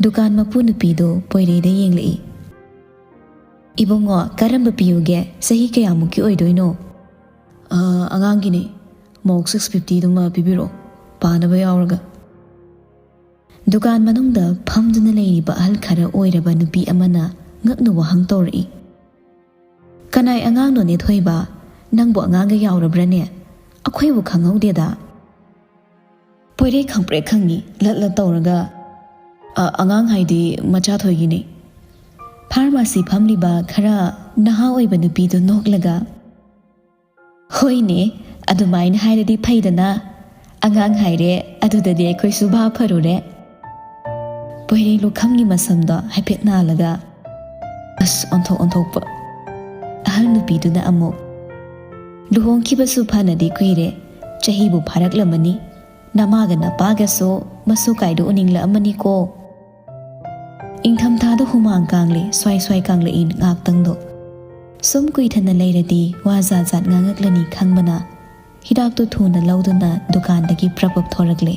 ꯗꯨꯀꯥꯟ ꯃꯄꯨ ꯅꯨꯄꯤꯗꯨ ꯄꯣꯏꯔꯩꯗ ꯌꯦꯡꯂꯛꯏ꯫ "ꯏꯕꯨꯡꯉꯣ, ꯀꯔꯝꯕ ꯄꯤꯌꯨꯒꯦ? ꯆꯍꯤ ꯀꯌꯥꯃꯨꯛꯀꯤ ꯑꯣꯏꯗꯣꯏꯅꯣ?" "ꯑ, ꯑꯉꯥꯡꯒꯤꯅꯤ꯫ ꯃꯣꯛ ꯁꯤꯛꯁ ꯐꯤꯐꯇꯤꯗꯨꯃ ꯄꯤꯕꯤꯔꯛꯑꯣ, ꯄꯥꯅꯕ ꯌꯥꯎꯔꯒ꯫" ꯗꯨꯀꯥꯟ ꯃꯅꯨꯡꯗ ꯐꯝꯗꯨꯅ ꯂꯩꯔꯤꯕ ꯑꯍꯜ ꯈꯔ ꯑꯣꯏꯔꯕ ꯅꯨꯄꯤ ꯑꯃꯅ ꯉꯛꯅ ꯋꯥꯍꯪ ꯇꯧꯔꯛꯏ꯫ "ꯀꯅꯥꯏ ꯑꯉꯥꯡꯅꯣꯅꯦ ꯊꯣꯏꯕ? ꯅꯪꯕꯨ ꯑꯉꯥꯡꯒ ꯌꯥꯎꯔꯕ꯭ꯔꯅꯦ? ꯑꯩꯈꯣꯏꯕꯨ ꯈꯪꯍꯧꯗꯦꯗ꯫" ꯄꯣꯏꯔꯩ ꯈꯪꯄ꯭ꯔꯦꯛ ꯈꯪꯉꯤ, ꯂꯠ ꯂꯠ ꯇꯧꯔꯒ, "ꯑ, ꯑꯉꯥꯡ ꯍꯥꯏꯗꯤ ꯃꯆꯥꯊꯣꯏꯒꯤꯅꯤ꯫" ꯐꯥꯔꯃꯥꯁꯤ ꯐꯝꯂꯤꯕ ꯈꯔ ꯅꯍꯥ ꯑꯣꯏꯕ ꯅꯨꯄꯤꯗꯨ ꯅꯣꯛꯂꯒ, "ꯍꯣꯏꯅꯦ, ꯑꯗꯨꯃꯥꯏꯅ ꯍꯥꯏꯔꯗꯤ ꯐꯩꯗꯅ꯫ ꯑꯉꯥꯡ ꯍꯥꯏꯔꯦ, ꯑꯗꯨꯗꯗꯤ ꯑꯩꯈꯣꯏꯁꯨ ꯚꯥꯞ ꯐꯔꯨꯔꯦ꯫" ꯄꯣꯏꯔꯩ ꯂꯨꯈꯝꯒꯤ ꯃꯁꯝꯗꯣ ꯍꯥꯏꯐꯦꯠ ꯅꯥꯜꯂꯒ, ꯑꯁ, ꯑꯣꯟꯊꯣꯛ ꯑꯣꯟꯊꯣꯛꯄ꯫ ꯑꯍꯜ ꯅꯨꯄꯤꯗꯨꯅ ꯑꯃꯨꯛ, "ꯂꯨꯍꯣꯡꯈꯤꯕꯁꯨ ꯐꯅꯗꯤ ꯀꯨꯏꯔꯦ, ꯆꯍꯤꯕꯨ ꯐꯥꯔꯛꯂꯝꯃꯅꯤ꯫ ꯅꯃꯥꯒ ꯅꯄꯥꯒꯁꯨ ꯃꯁꯨ ꯀꯥꯏꯗꯣ ꯎꯅꯤꯡꯂꯛꯑꯝꯃꯅꯤꯀꯣ꯫" ꯏꯪꯊꯝꯊꯥꯗ ꯍꯨꯃꯥꯡ ꯀꯥꯡꯂꯦ, ꯁ꯭ꯋꯥꯏ ꯁ꯭ꯋꯥꯏ ꯀꯥꯡꯂꯛꯏ ꯉꯥꯛꯇꯪꯗꯣ꯫ ꯁꯨꯝ ꯀꯨꯏꯊꯅ ꯂꯩꯔꯗꯤ ꯋꯥ ꯖꯥꯠ ꯖꯥꯠ ꯉꯥꯡꯉꯛꯂꯅꯤ ꯈꯪꯕꯅ, ꯍꯤꯗꯥꯛꯇꯨ ꯊꯨꯅ ꯂꯧꯗꯨꯅ ꯗꯨꯀꯥꯟꯗꯒꯤ ꯄ꯭ꯔꯞ ꯄ꯭ꯔꯞ ꯊꯣꯔꯛꯂꯦ꯫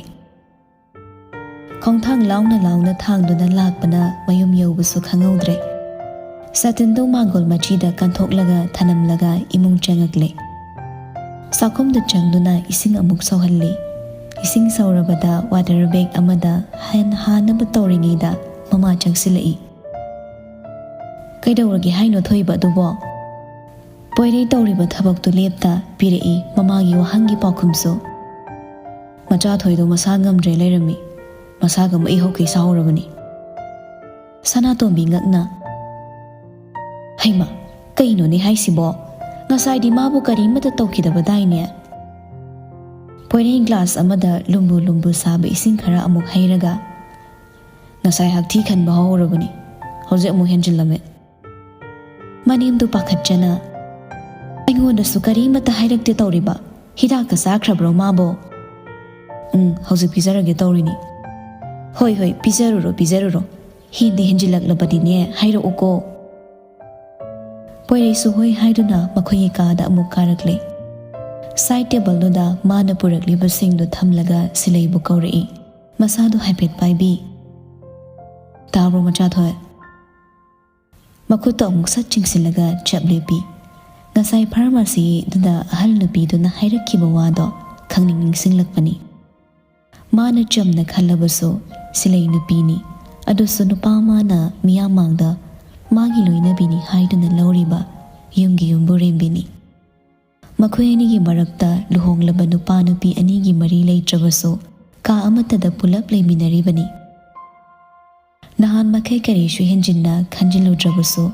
ꯈꯣꯡꯊꯥꯡ ꯂꯥꯎꯅ ꯂꯥꯎꯅ ꯊꯥꯡꯗꯨꯅ ꯂꯥꯛꯄꯅ ꯃꯌꯨꯝ ꯌꯧꯕꯁꯨ ꯈꯪꯍꯧꯗ꯭ꯔꯦ꯫ ꯁꯥꯇꯤꯟꯗꯨ ꯃꯥꯡꯒꯣꯜ ꯃꯆꯤꯗ ꯀꯟꯊꯣꯛꯂꯒ ꯊꯅꯝꯂꯒ ꯏꯃꯨꯡ ꯆꯪꯉꯛꯂꯦ꯫ ꯆꯥꯛꯈꯨꯝꯗ ꯆꯪꯗꯨꯅ ꯏꯁꯤꯡ ꯑꯃꯨꯛ ꯁꯧꯍꯜꯂꯤ꯫ ꯏꯁꯤꯡ ꯁꯧꯔꯕꯗ ꯋꯥꯇꯔ ꯕꯦꯒ ꯑꯃꯗ ꯍꯦꯟ ꯍꯥꯟꯅꯕ ꯇꯧꯔꯤꯉꯩꯗ ꯃꯃꯥ ꯆꯪꯁꯤꯜꯂꯛꯏ꯫ "ꯀꯩꯗꯧꯔꯒꯦ ꯍꯥꯏꯅꯣ ꯊꯣꯏꯕ ꯑꯗꯨꯕꯣ?" ꯄꯣꯏꯔꯩ ꯇꯧꯔꯤꯕ ꯊꯕꯛꯇꯨ ꯂꯦꯞꯇ ꯄꯤꯔꯛꯏ ꯃꯃꯥꯒꯤ ꯋꯥꯍꯪꯒꯤ ꯄꯥꯎꯈꯨꯝꯁꯨ꯫ "ꯃꯆꯥ ꯊꯣꯏꯗꯣ ꯃꯁꯥ ꯉꯝꯗ꯭ꯔꯦ ꯂꯩꯔꯝꯃꯤ꯫ ꯃꯁꯥꯒ ꯃꯩ ꯍꯧꯈꯩ ꯁꯥꯍꯧꯔꯕꯅꯤ꯫" ꯁꯅꯥꯇꯣꯝꯕꯤ ꯉꯛꯅ, "ꯍꯩꯃ, ꯀꯩꯅꯣꯅꯦ ꯍꯥꯏꯁꯤꯕꯣ? ꯉꯁꯥꯏꯗꯤ ꯃꯥꯕꯨ ꯀꯔꯤꯃꯠꯇ ꯇꯧꯈꯤꯗꯕꯗꯥꯏꯅꯦ?" ꯄꯣꯏꯔꯩ ꯒ꯭ꯂꯥꯁ ꯑꯃꯗ ꯂꯨꯝꯕꯨ ꯂꯨꯝꯕꯨ ꯁꯥꯕ ꯏꯁꯤꯡ ꯈꯔ ꯑꯃꯨꯛ ꯍꯩꯔꯒ, "ꯉꯁꯥꯏ ꯍꯛꯊꯤ ꯈꯟꯕ ꯍꯧꯔꯕꯅꯤ, ꯍꯧꯖꯤꯛ ꯑꯃꯨꯛ ꯍꯦꯟꯖꯤꯜꯂꯝꯃꯦ꯫" ꯃꯅꯦꯝꯗꯨ ꯄꯥꯈꯠꯆꯅ, "ꯑꯩꯉꯣꯟꯗꯁꯨ ꯀꯔꯤꯃꯠꯇ ꯍꯥꯏꯔꯛꯇꯦ ꯇꯧꯔꯤꯕ? ꯍꯤꯗꯥꯛꯀ ꯆꯥꯈ꯭ꯔꯕ꯭ꯔꯣ ꯃꯥꯕꯣ?" "ꯎꯝ, ꯍꯧꯖꯤꯛ ꯄꯤꯖꯔꯒꯦ ꯇꯧꯔꯤꯅꯤ꯫" "ꯍꯣꯏ, ꯍꯣꯏ, ꯄꯤꯖꯔꯨꯔꯣ, ꯄꯤꯖꯔꯨꯔꯣ꯫ ꯍꯦꯟꯗꯤ ꯍꯦꯟꯖꯤꯜꯂꯛꯂꯕꯗꯤꯅꯦ ꯍꯥꯏꯔꯛꯎꯀꯣ꯫" ꯄꯣꯏꯔꯩꯁꯨ ꯍꯣꯏ ꯍꯥꯏꯗꯨꯅ ꯃꯈꯣꯏꯒꯤ ꯀꯥꯗ ꯑꯃꯨꯛ ꯀꯥꯔꯛꯂꯦ꯫ ꯁꯥꯏꯠ ꯇꯦꯕꯜꯗꯨꯗ ꯃꯥꯅ ꯄꯨꯔꯛꯂꯤꯕꯁꯤꯡꯗꯨ ꯊꯝꯂꯒ ꯁꯤꯂꯩꯕꯨ ꯀꯧꯔꯛꯏ꯫ ꯃꯁꯥꯗꯨ ꯍꯥꯏꯐꯦꯠ ꯄꯥꯏꯕꯤ꯫ "ꯇꯥꯕ꯭ꯔꯣ, ꯃꯆꯥꯊꯣꯏ?" ꯃꯈꯨꯠꯇꯣ ꯑꯃꯨꯛ ꯁꯠ ꯆꯤꯡꯁꯤꯜꯂꯒ ꯆꯞ ꯂꯦꯞꯄꯤ꯫ ꯉꯁꯥꯏ ꯐꯥꯔꯃꯥꯁꯤꯗꯨꯗ ꯑꯍꯜ ꯅꯨꯄꯤꯗꯨꯅ ꯍꯥꯏꯔꯛꯈꯤꯕ ꯋꯥꯗꯣ ꯈꯪꯅꯤꯡ ꯅꯤꯡꯁꯤꯡꯂꯛꯄꯅꯤ꯫ ꯃꯥꯅ ꯆꯝꯅ ꯈꯜꯂꯕꯁꯨ ꯁꯤꯂꯩ ꯅꯨꯄꯤꯅꯤ, ꯑꯗꯨꯁꯨ ꯅꯨꯄꯥ ꯑꯃꯅ ꯃꯤꯌꯥꯝ ꯃꯥꯡꯗ ꯃꯥꯒꯤ ꯂꯣꯏꯅꯕꯤꯅꯤ ꯍꯥꯏꯗꯨꯅ ꯂꯧꯔꯤꯕ ꯌꯨꯝꯒꯤ ꯌꯨꯝꯕꯨꯔꯦꯝꯕꯤꯅꯤ꯫ ꯃꯈꯣꯏ ꯑꯅꯤꯒꯤ ꯃꯔꯛꯇ ꯂꯨꯍꯣꯡꯂꯕ ꯅꯨꯄꯥ ꯅꯨꯄꯤ ꯑꯅꯤꯒꯤ ꯃꯔꯤ ꯂꯩꯇ꯭ꯔꯕꯁꯨ, ꯀꯥ ꯑꯃꯠꯇꯗ ꯄꯨꯂꯞ ꯂꯩꯃꯤꯟꯅꯔꯤꯕꯅꯤ꯫ ꯅꯍꯥꯟ ꯃꯈꯩ ꯀꯔꯤꯁꯨ ꯍꯦꯟꯖꯤꯟꯅ ꯈꯟꯖꯤꯜꯂꯨꯗ꯭ꯔꯕꯁꯨ,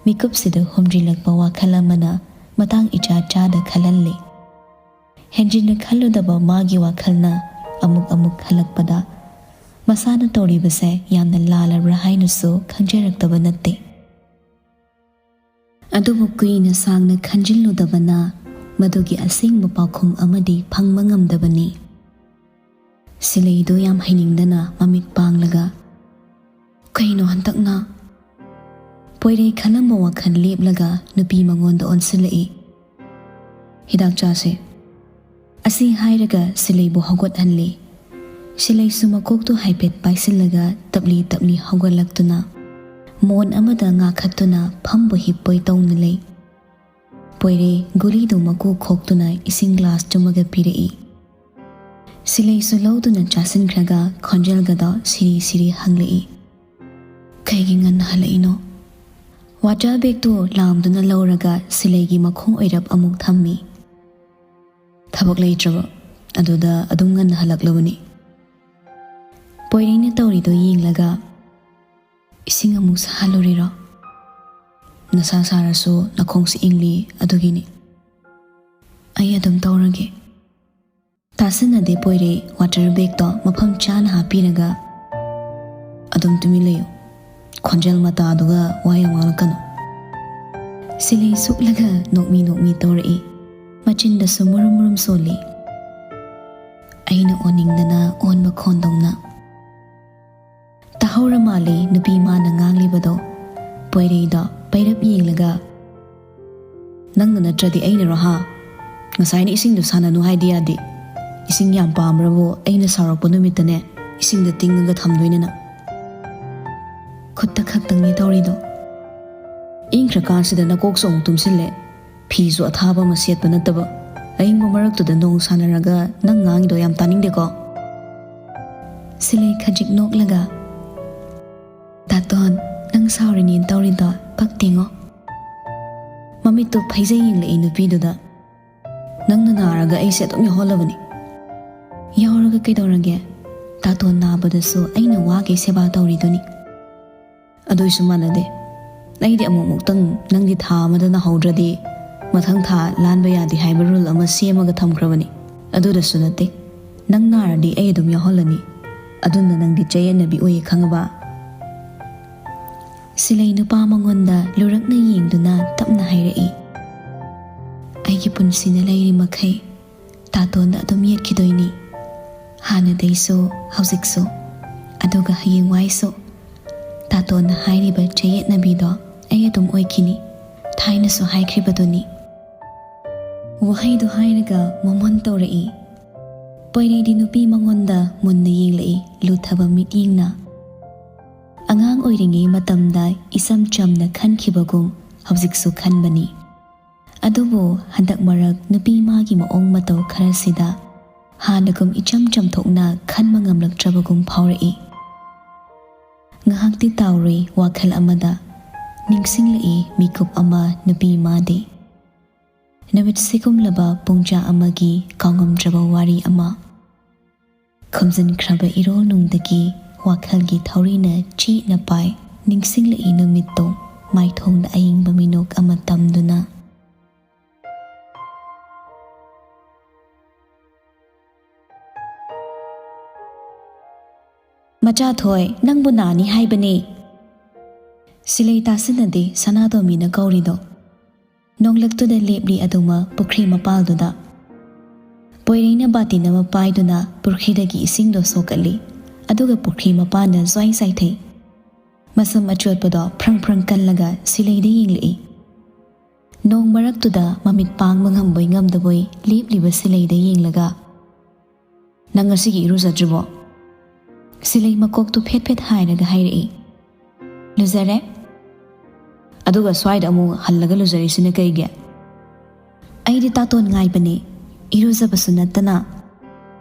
ꯃꯤꯀꯨꯞꯁꯤꯗ ꯍꯨꯝꯗ꯭ꯔꯤꯂꯛꯄ ꯋꯥꯈꯜ ꯑꯃꯅ ꯃꯇꯥꯡ ꯏꯆꯥ ꯆꯥꯗ ꯈꯜꯍꯜꯂꯤ꯫ ꯍꯦꯟꯖꯤꯟꯅ ꯈꯜꯂꯨꯗꯕ ꯃꯥꯒꯤ ꯋꯥꯈꯜꯅ ꯑꯃꯨꯛ ꯑꯃꯨꯛ ꯈꯜꯂꯛꯄꯗ, ꯃꯁꯥꯅ ꯇꯧꯔꯤꯕꯁꯦ ꯌꯥꯝꯅ ꯂꯥꯜꯂꯕ꯭ꯔꯥ ꯍꯥꯏꯅꯁꯨ ꯈꯪꯖꯔꯛꯇꯕ ꯅꯠꯇꯦ꯫ ꯑꯗꯨꯕꯨ ꯀꯨꯏꯅ ꯁꯥꯡꯅ ꯈꯟꯖꯤꯜꯂꯨꯗꯕꯅ ꯃꯗꯨꯒꯤ ꯑꯁꯦꯡꯕ ꯄꯥꯎꯈꯨꯝ ꯑꯃꯗꯤ ꯐꯪꯕ ꯉꯝꯗꯕꯅꯤ꯫ ꯁꯤꯂꯩꯗꯨ ꯌꯥꯝ ꯍꯩꯅꯤꯡꯗꯅ ꯃꯃꯤꯠ ꯄꯥꯡꯂꯒ, "ꯀꯩꯅꯣ ꯍꯟꯗꯛꯅ?" ꯄꯣꯏꯔꯩ ꯈꯜꯂꯝꯕ ꯋꯥꯈꯜ ꯂꯦꯞꯂꯒ ꯅꯨꯄꯤ ꯃꯉꯣꯟꯗ ꯑꯣꯟꯁꯤꯜꯂꯛꯏ꯫ "ꯍꯤꯗꯥꯛ ꯆꯥꯁꯦ꯫" ꯑꯁꯤ ꯍꯥꯏꯔꯒ ꯁꯤꯂꯩꯕꯨ ꯍꯧꯒꯠꯍꯜꯂꯤ꯫ ꯁꯤꯂꯩꯁꯨ ꯃꯀꯣꯛꯇꯨ ꯍꯥꯏꯐꯦꯠ ꯄꯥꯏꯁꯤꯜꯂꯒ ꯇꯞꯂꯤ ꯇꯞꯂꯤ ꯍꯧꯒꯠꯂꯛꯇꯨꯅ ꯃꯣꯟ ꯑꯃꯗ ꯉꯥꯈꯠꯇꯨꯅ ꯐꯝꯕꯣꯏ ꯍꯤꯞꯄꯣꯏ ꯇꯧꯅ ꯂꯩ꯫ ꯄꯣꯏꯔꯩ ꯒꯨꯂꯤꯗꯨ ꯃꯀꯨ ꯈꯣꯛꯇꯨꯅ ꯏꯁꯤꯡ ꯒ꯭ꯂꯥꯁ ꯇꯨꯝꯃꯒ ꯄꯤꯔꯛꯏ꯫ ꯁꯤꯂꯩꯁꯨ ꯂꯧꯗꯨꯅ ꯆꯥꯁꯤꯟꯈ꯭ꯔꯒ ꯈꯣꯟꯖꯦꯜꯒꯗꯣ ꯁꯤꯔꯤ ꯁꯤꯔꯤ ꯍꯪꯂꯛꯏ꯫ "ꯀꯩꯒꯤ ꯉꯟꯅ ꯍꯜꯂꯛꯏꯅꯣ?" ꯋꯥꯇꯔ ꯕꯦꯒꯇꯨ ꯂꯥꯝꯗꯨꯅ ꯂꯧꯔꯒ ꯁꯤꯂꯩꯒꯤ ꯃꯈꯣꯡ ꯑꯣꯏꯔꯞ ꯑꯃꯨꯛ ꯊꯝꯃꯤ꯫ "ꯊꯕꯛ ꯂꯩꯇ꯭ꯔꯕ, ꯑꯗꯨꯗ ꯑꯗꯨꯝ ꯉꯟꯅ ꯍꯜꯂꯛꯂꯕꯅꯤ꯫" ꯄꯣꯏꯔꯩꯅ ꯇꯧꯔꯤꯗꯣ ꯌꯦꯡꯂꯒ, "ꯏꯁꯤꯡ ꯑꯃꯨꯛ ꯁꯥꯍꯜꯂꯨꯔꯤꯔꯣ?" "ꯅꯁꯥ ꯁꯥꯔꯁꯨ ꯅꯈꯣꯡꯁꯤ ꯏꯪꯂꯤ, ꯑꯗꯨꯒꯤꯅꯤ꯫" "ꯑꯩ ꯑꯗꯨꯝ ꯇꯧꯔꯒꯦ꯫" ꯇꯥꯁꯟꯅꯗꯦ ꯄꯣꯏꯔꯩ ꯋꯥꯇꯔ ꯕꯦꯒꯇꯣ ꯃꯐꯝ ꯆꯥꯅ ꯍꯥꯞꯄꯤꯔꯒ, "ꯑꯗꯨꯝ ꯇꯨꯃꯤꯟ ꯂꯩꯌꯨ꯫ ꯈꯣꯟꯖꯦꯜ ꯃꯇꯥꯗꯨꯒ ꯋꯥ ꯌꯥꯝ ꯉꯥꯡꯂꯛꯀꯅꯨ꯫" ꯁꯤꯂꯩ ꯁꯨꯛꯂꯒ ꯅꯣꯛꯃꯤ ꯅꯣꯛꯃꯤ ꯇꯧꯔꯛꯏ꯫ ꯃꯆꯤꯟꯗꯁꯨ ꯃꯨꯔꯨꯝ ꯃꯨꯔꯨꯝ ꯁꯣꯜꯂꯤ꯫ ꯑꯩꯅ ꯑꯣꯟꯅꯤꯡꯗꯅ ꯑꯣꯟꯕ ꯈꯣꯟꯗꯧꯅ꯫ ꯇꯥꯍꯧꯔ ꯃꯥꯜꯂꯦ ꯅꯨꯄꯤ ꯃꯥꯅ ꯉꯥꯡꯂꯤꯕꯗꯣ꯫ ꯄꯣꯏꯔꯩꯗꯣ ꯄꯩꯔꯞ ꯌꯦꯡꯂꯒ, "ꯅꯪꯅ ꯅꯠꯇ꯭ꯔꯗꯤ ꯑꯩꯅꯔꯣ ꯍꯥ? ꯉꯁꯥꯏꯅ ꯏꯁꯤꯡꯗꯣ ꯁꯥꯟꯅꯅꯨ ꯍꯥꯏꯗꯤ ꯌꯥꯗꯦ꯫ ꯏꯁꯤꯡ ꯌꯥꯝ ꯄꯥꯝꯕ꯭ꯔꯕꯨ ꯑꯩꯅ ꯁꯥꯎꯔꯛꯄ ꯅꯨꯃꯤꯠꯇꯅꯦ ꯏꯁꯤꯡꯗ ꯇꯤꯡꯉꯒ ꯊꯝꯗꯣꯏꯅꯦ ꯅꯪ꯫" ꯈꯨꯠꯇ ꯈꯛꯇꯪꯅꯤ ꯇꯧꯔꯤꯗꯣ꯫ ꯏꯪꯈ꯭ꯔꯀꯥꯟꯁꯤꯗ ꯅꯀꯣꯛꯁꯨ ꯑꯃꯨꯛ ꯇꯨꯝꯁꯤꯜꯂꯦ꯫ ꯐꯤꯁꯨ ꯑꯊꯥꯕ ꯑꯃ ꯁꯦꯠꯄ ꯅꯠꯇꯕ, ꯑꯏꯪꯕ ꯃꯔꯛꯇꯨꯗ ꯅꯣꯡ ꯁꯥꯟꯅꯔꯒ ꯅꯪ ꯉꯥꯡꯉꯤꯗꯣ ꯌꯥꯝ ꯇꯥꯅꯤꯡꯗꯦꯀꯣ꯫ ꯁꯤꯂꯩ ꯈꯖꯤꯛ ꯅꯣꯛꯂꯒ, "ꯗꯥꯇꯣꯟ, ꯅꯪ ꯁꯥꯎꯔꯤꯅꯦꯅ ꯇꯧꯔꯤꯗꯣ ꯄꯛꯇꯦꯉꯣ꯫" ꯃꯃꯤꯠꯇꯨ ꯐꯩꯖꯩ ꯌꯦꯡꯂꯛꯏ ꯅꯨꯄꯤꯗꯨꯗ꯫ "ꯅꯪꯅ ꯅꯥꯔꯒ ꯑꯩꯁꯦ ꯑꯗꯨꯝ ꯌꯥꯎꯍꯜꯂꯕꯅꯤ꯫" "ꯌꯥꯎꯔꯒ ꯀꯩꯗꯧꯔꯒꯦ? ꯗꯥꯇꯣꯟ ꯅꯥꯕꯗꯁꯨ ꯑꯩꯅ ꯋꯥꯒꯩ ꯁꯦꯕꯥ ꯇꯧꯔꯤꯗꯨꯅꯤ꯫" "ꯑꯗꯨꯏꯁꯨ ꯃꯥꯟꯅꯗꯦ꯫ ꯑꯩꯗꯤ ꯑꯃꯨꯛꯃꯨꯛꯇꯪ ꯅꯪꯗꯤ ꯊꯥ ꯑꯃꯗ ꯅꯥꯍꯧꯗ꯭ꯔꯗꯤ ꯃꯊꯪ ꯊꯥ ꯂꯥꯟꯕ ꯌꯥꯗꯦ ꯍꯥꯏꯕ ꯔꯨꯜ ꯑꯃ ꯁꯦꯝꯃꯒ ꯊꯝꯈ꯭ꯔꯕꯅꯤ꯫ ꯑꯗꯨꯗꯁꯨ ꯅꯠꯇꯦ, ꯅꯪ ꯅꯥꯔꯗꯤ ꯑꯩ ꯑꯗꯨꯝ ꯌꯥꯎꯍꯜꯂꯅꯤ꯫ ꯑꯗꯨꯅ ꯅꯪꯗꯤ ꯆꯌꯦꯠꯅꯕꯤ ꯑꯣꯏꯌꯦ, ꯈꯪꯉꯕ?" ꯁꯤꯂꯩ ꯅꯨꯄꯥ ꯃꯉꯣꯟꯗ ꯂꯨꯔꯛꯅ ꯌꯦꯡꯗꯨꯅ ꯇꯞꯅ ꯍꯥꯏꯔꯛꯏ, "ꯑꯩꯒꯤ ꯄꯨꯟꯁꯤꯅ ꯂꯩꯔꯤ ꯃꯈꯩ ꯇꯥꯇꯣꯟꯗ ꯑꯗꯨꯝ ꯌꯦꯠꯈꯤꯗꯣꯏꯅꯤ꯫ ꯍꯥꯟꯅꯗꯩꯁꯨ, ꯍꯧꯖꯤꯛꯁꯨ, ꯑꯗꯨꯒ ꯍꯌꯦꯡꯋꯥꯏꯁꯨ꯫ ꯇꯥꯇꯣꯟꯅ ꯍꯥꯏꯔꯤꯕ ꯆꯌꯦꯠꯅꯕꯤꯗꯣ ꯑꯩ ꯑꯗꯨꯝ ꯑꯣꯏꯈꯤꯅꯤ꯫ ꯊꯥꯏꯅꯁꯨ ꯍꯥꯏꯈ꯭ꯔꯤꯕꯗꯨꯅꯤ꯫" ꯋꯥꯍꯩꯗꯨ ꯍꯥꯏꯔꯒ ꯃꯣꯃꯣꯟ ꯇꯧꯔꯛꯏ꯫ ꯄꯣꯏꯔꯩꯗꯤ ꯅꯨꯄꯤ ꯃꯉꯣꯟꯗ ꯃꯨꯟꯅ ꯌꯦꯡꯂꯛꯏ, ꯂꯨꯊꯕ ꯃꯤꯠꯌꯦꯡꯅ꯫ ꯑꯉꯥꯡ ꯑꯣꯏꯔꯤꯉꯩ ꯃꯇꯝꯗ ꯏꯆꯝ ꯆꯝꯅ ꯈꯟꯈꯤꯕꯒꯨꯝ ꯍꯧꯖꯤꯛꯁꯨ ꯈꯟꯕꯅꯤ꯫ ꯑꯗꯨꯕꯨ ꯍꯟꯗꯛ ꯃꯔꯛ ꯅꯨꯄꯤ ꯃꯥꯒꯤ ꯃꯑꯣꯡ ꯃꯇꯧ ꯈꯔꯁꯤꯗ ꯍꯥꯟꯅꯒꯨꯝ ꯏꯆꯝ ꯆꯝꯊꯣꯛꯅ ꯈꯟꯕ ꯉꯝꯂꯛꯇ꯭ꯔꯕꯒꯨꯝ ꯐꯥꯎꯔꯛꯏ꯫ ꯉꯥꯏꯍꯥꯛꯇꯤ ꯇꯥꯎꯔꯨꯏ ꯋꯥꯈꯜ ꯑꯃꯗ, ꯅꯤꯡꯁꯤꯡꯂꯛꯏ ꯃꯤꯀꯨꯞ ꯑꯃ ꯅꯨꯄꯤ ꯃꯥꯗꯤ꯫ ꯅꯨꯃꯤꯠ ꯁꯤꯒꯨꯝꯂꯕ ꯄꯨꯡꯖꯥ ꯑꯃꯒꯤ ꯀꯥꯎꯉꯝꯗ꯭ꯔꯕ ꯋꯥꯔꯤ ꯑꯃ꯫ ꯈꯨꯝꯖꯤꯟꯈ꯭ꯔꯕ ꯏꯔꯣꯜꯅꯨꯡꯗꯒꯤ ꯋꯥꯈꯜꯒꯤ ꯊꯧꯔꯤꯅ ꯆꯦꯠꯅ ꯄꯥꯏ, ꯅꯤꯡꯁꯤꯡꯂꯛꯏ ꯅꯨꯃꯤꯠꯇꯣ ꯃꯥꯏꯊꯣꯡꯗ ꯑꯏꯪꯕ ꯃꯤꯅꯣꯛ ꯑꯃ ꯇꯝꯗꯨꯅ꯫ "ꯃꯆꯥꯊꯣꯏ, ꯅꯪꯕꯨ ꯅꯥꯅꯤ ꯍꯥꯏꯕꯅꯦ꯫" ꯁꯤꯂꯩ ꯇꯥꯁꯤꯟꯅꯗꯦ ꯁꯅꯥꯇꯣꯝꯕꯤꯅ ꯀꯧꯔꯤꯗꯣ꯫ ꯅꯣꯡꯂꯛꯇꯨꯗ ꯂꯦꯞꯂꯤ ꯑꯗꯨꯃꯛ ꯄꯨꯈ꯭ꯔꯤ ꯃꯄꯥꯜꯗꯨꯗ꯫ ꯄꯣꯏꯔꯩꯅ ꯕꯥꯇꯤꯟ ꯑꯃ ꯄꯥꯏꯗꯨꯅ ꯄꯨꯈ꯭ꯔꯤꯗꯒꯤ ꯏꯁꯤꯡꯗꯣ ꯁꯣꯛꯀꯠꯂꯤ, ꯑꯗꯨꯒ ꯄꯨꯈ꯭ꯔꯤ ꯃꯄꯥꯟꯗ ꯖ꯭ꯋꯥꯏ ꯆꯥꯏꯊꯩ꯫ ꯃꯁꯝ ꯑꯆꯣꯠꯄꯗꯣ ꯐ꯭ꯔꯪ ꯐ꯭ꯔꯪ ꯀꯜꯂꯒ ꯁꯤꯂꯩꯗ ꯌꯦꯡꯂꯛꯏ꯫ ꯅꯣꯡ ꯃꯔꯛꯇꯨꯗ ꯃꯃꯤꯠ ꯄꯥꯡꯕ ꯉꯝꯕꯣꯏ ꯉꯝꯗꯕꯣꯏ ꯂꯦꯞꯂꯤꯕ ꯁꯤꯂꯩꯗ ꯌꯦꯡꯂꯒ, "ꯅꯪ ꯉꯁꯤꯒꯤ ꯏꯔꯨꯖꯗ꯭ꯔꯤꯕꯣ?" ꯁꯤꯂꯩ ꯃꯀꯣꯛꯇꯨ ꯐꯦꯠ ꯐꯦꯠ ꯍꯥꯏꯔꯒ ꯍꯥꯏꯔꯛꯏ, "ꯂꯨꯖꯔꯦ꯫" "ꯑꯗꯨꯒ ꯁ꯭ꯋꯥꯏꯗ ꯑꯃꯨꯛ ꯍꯜꯂꯒ ꯂꯨꯖꯔꯤꯁꯤꯅ ꯀꯩꯒꯤ?" "ꯑꯩꯗꯤ ꯇꯥꯇꯣꯟ ꯉꯥꯏꯕꯅꯦ, ꯏꯔꯨꯖꯕꯁꯨ ꯅꯠꯇꯅ꯫"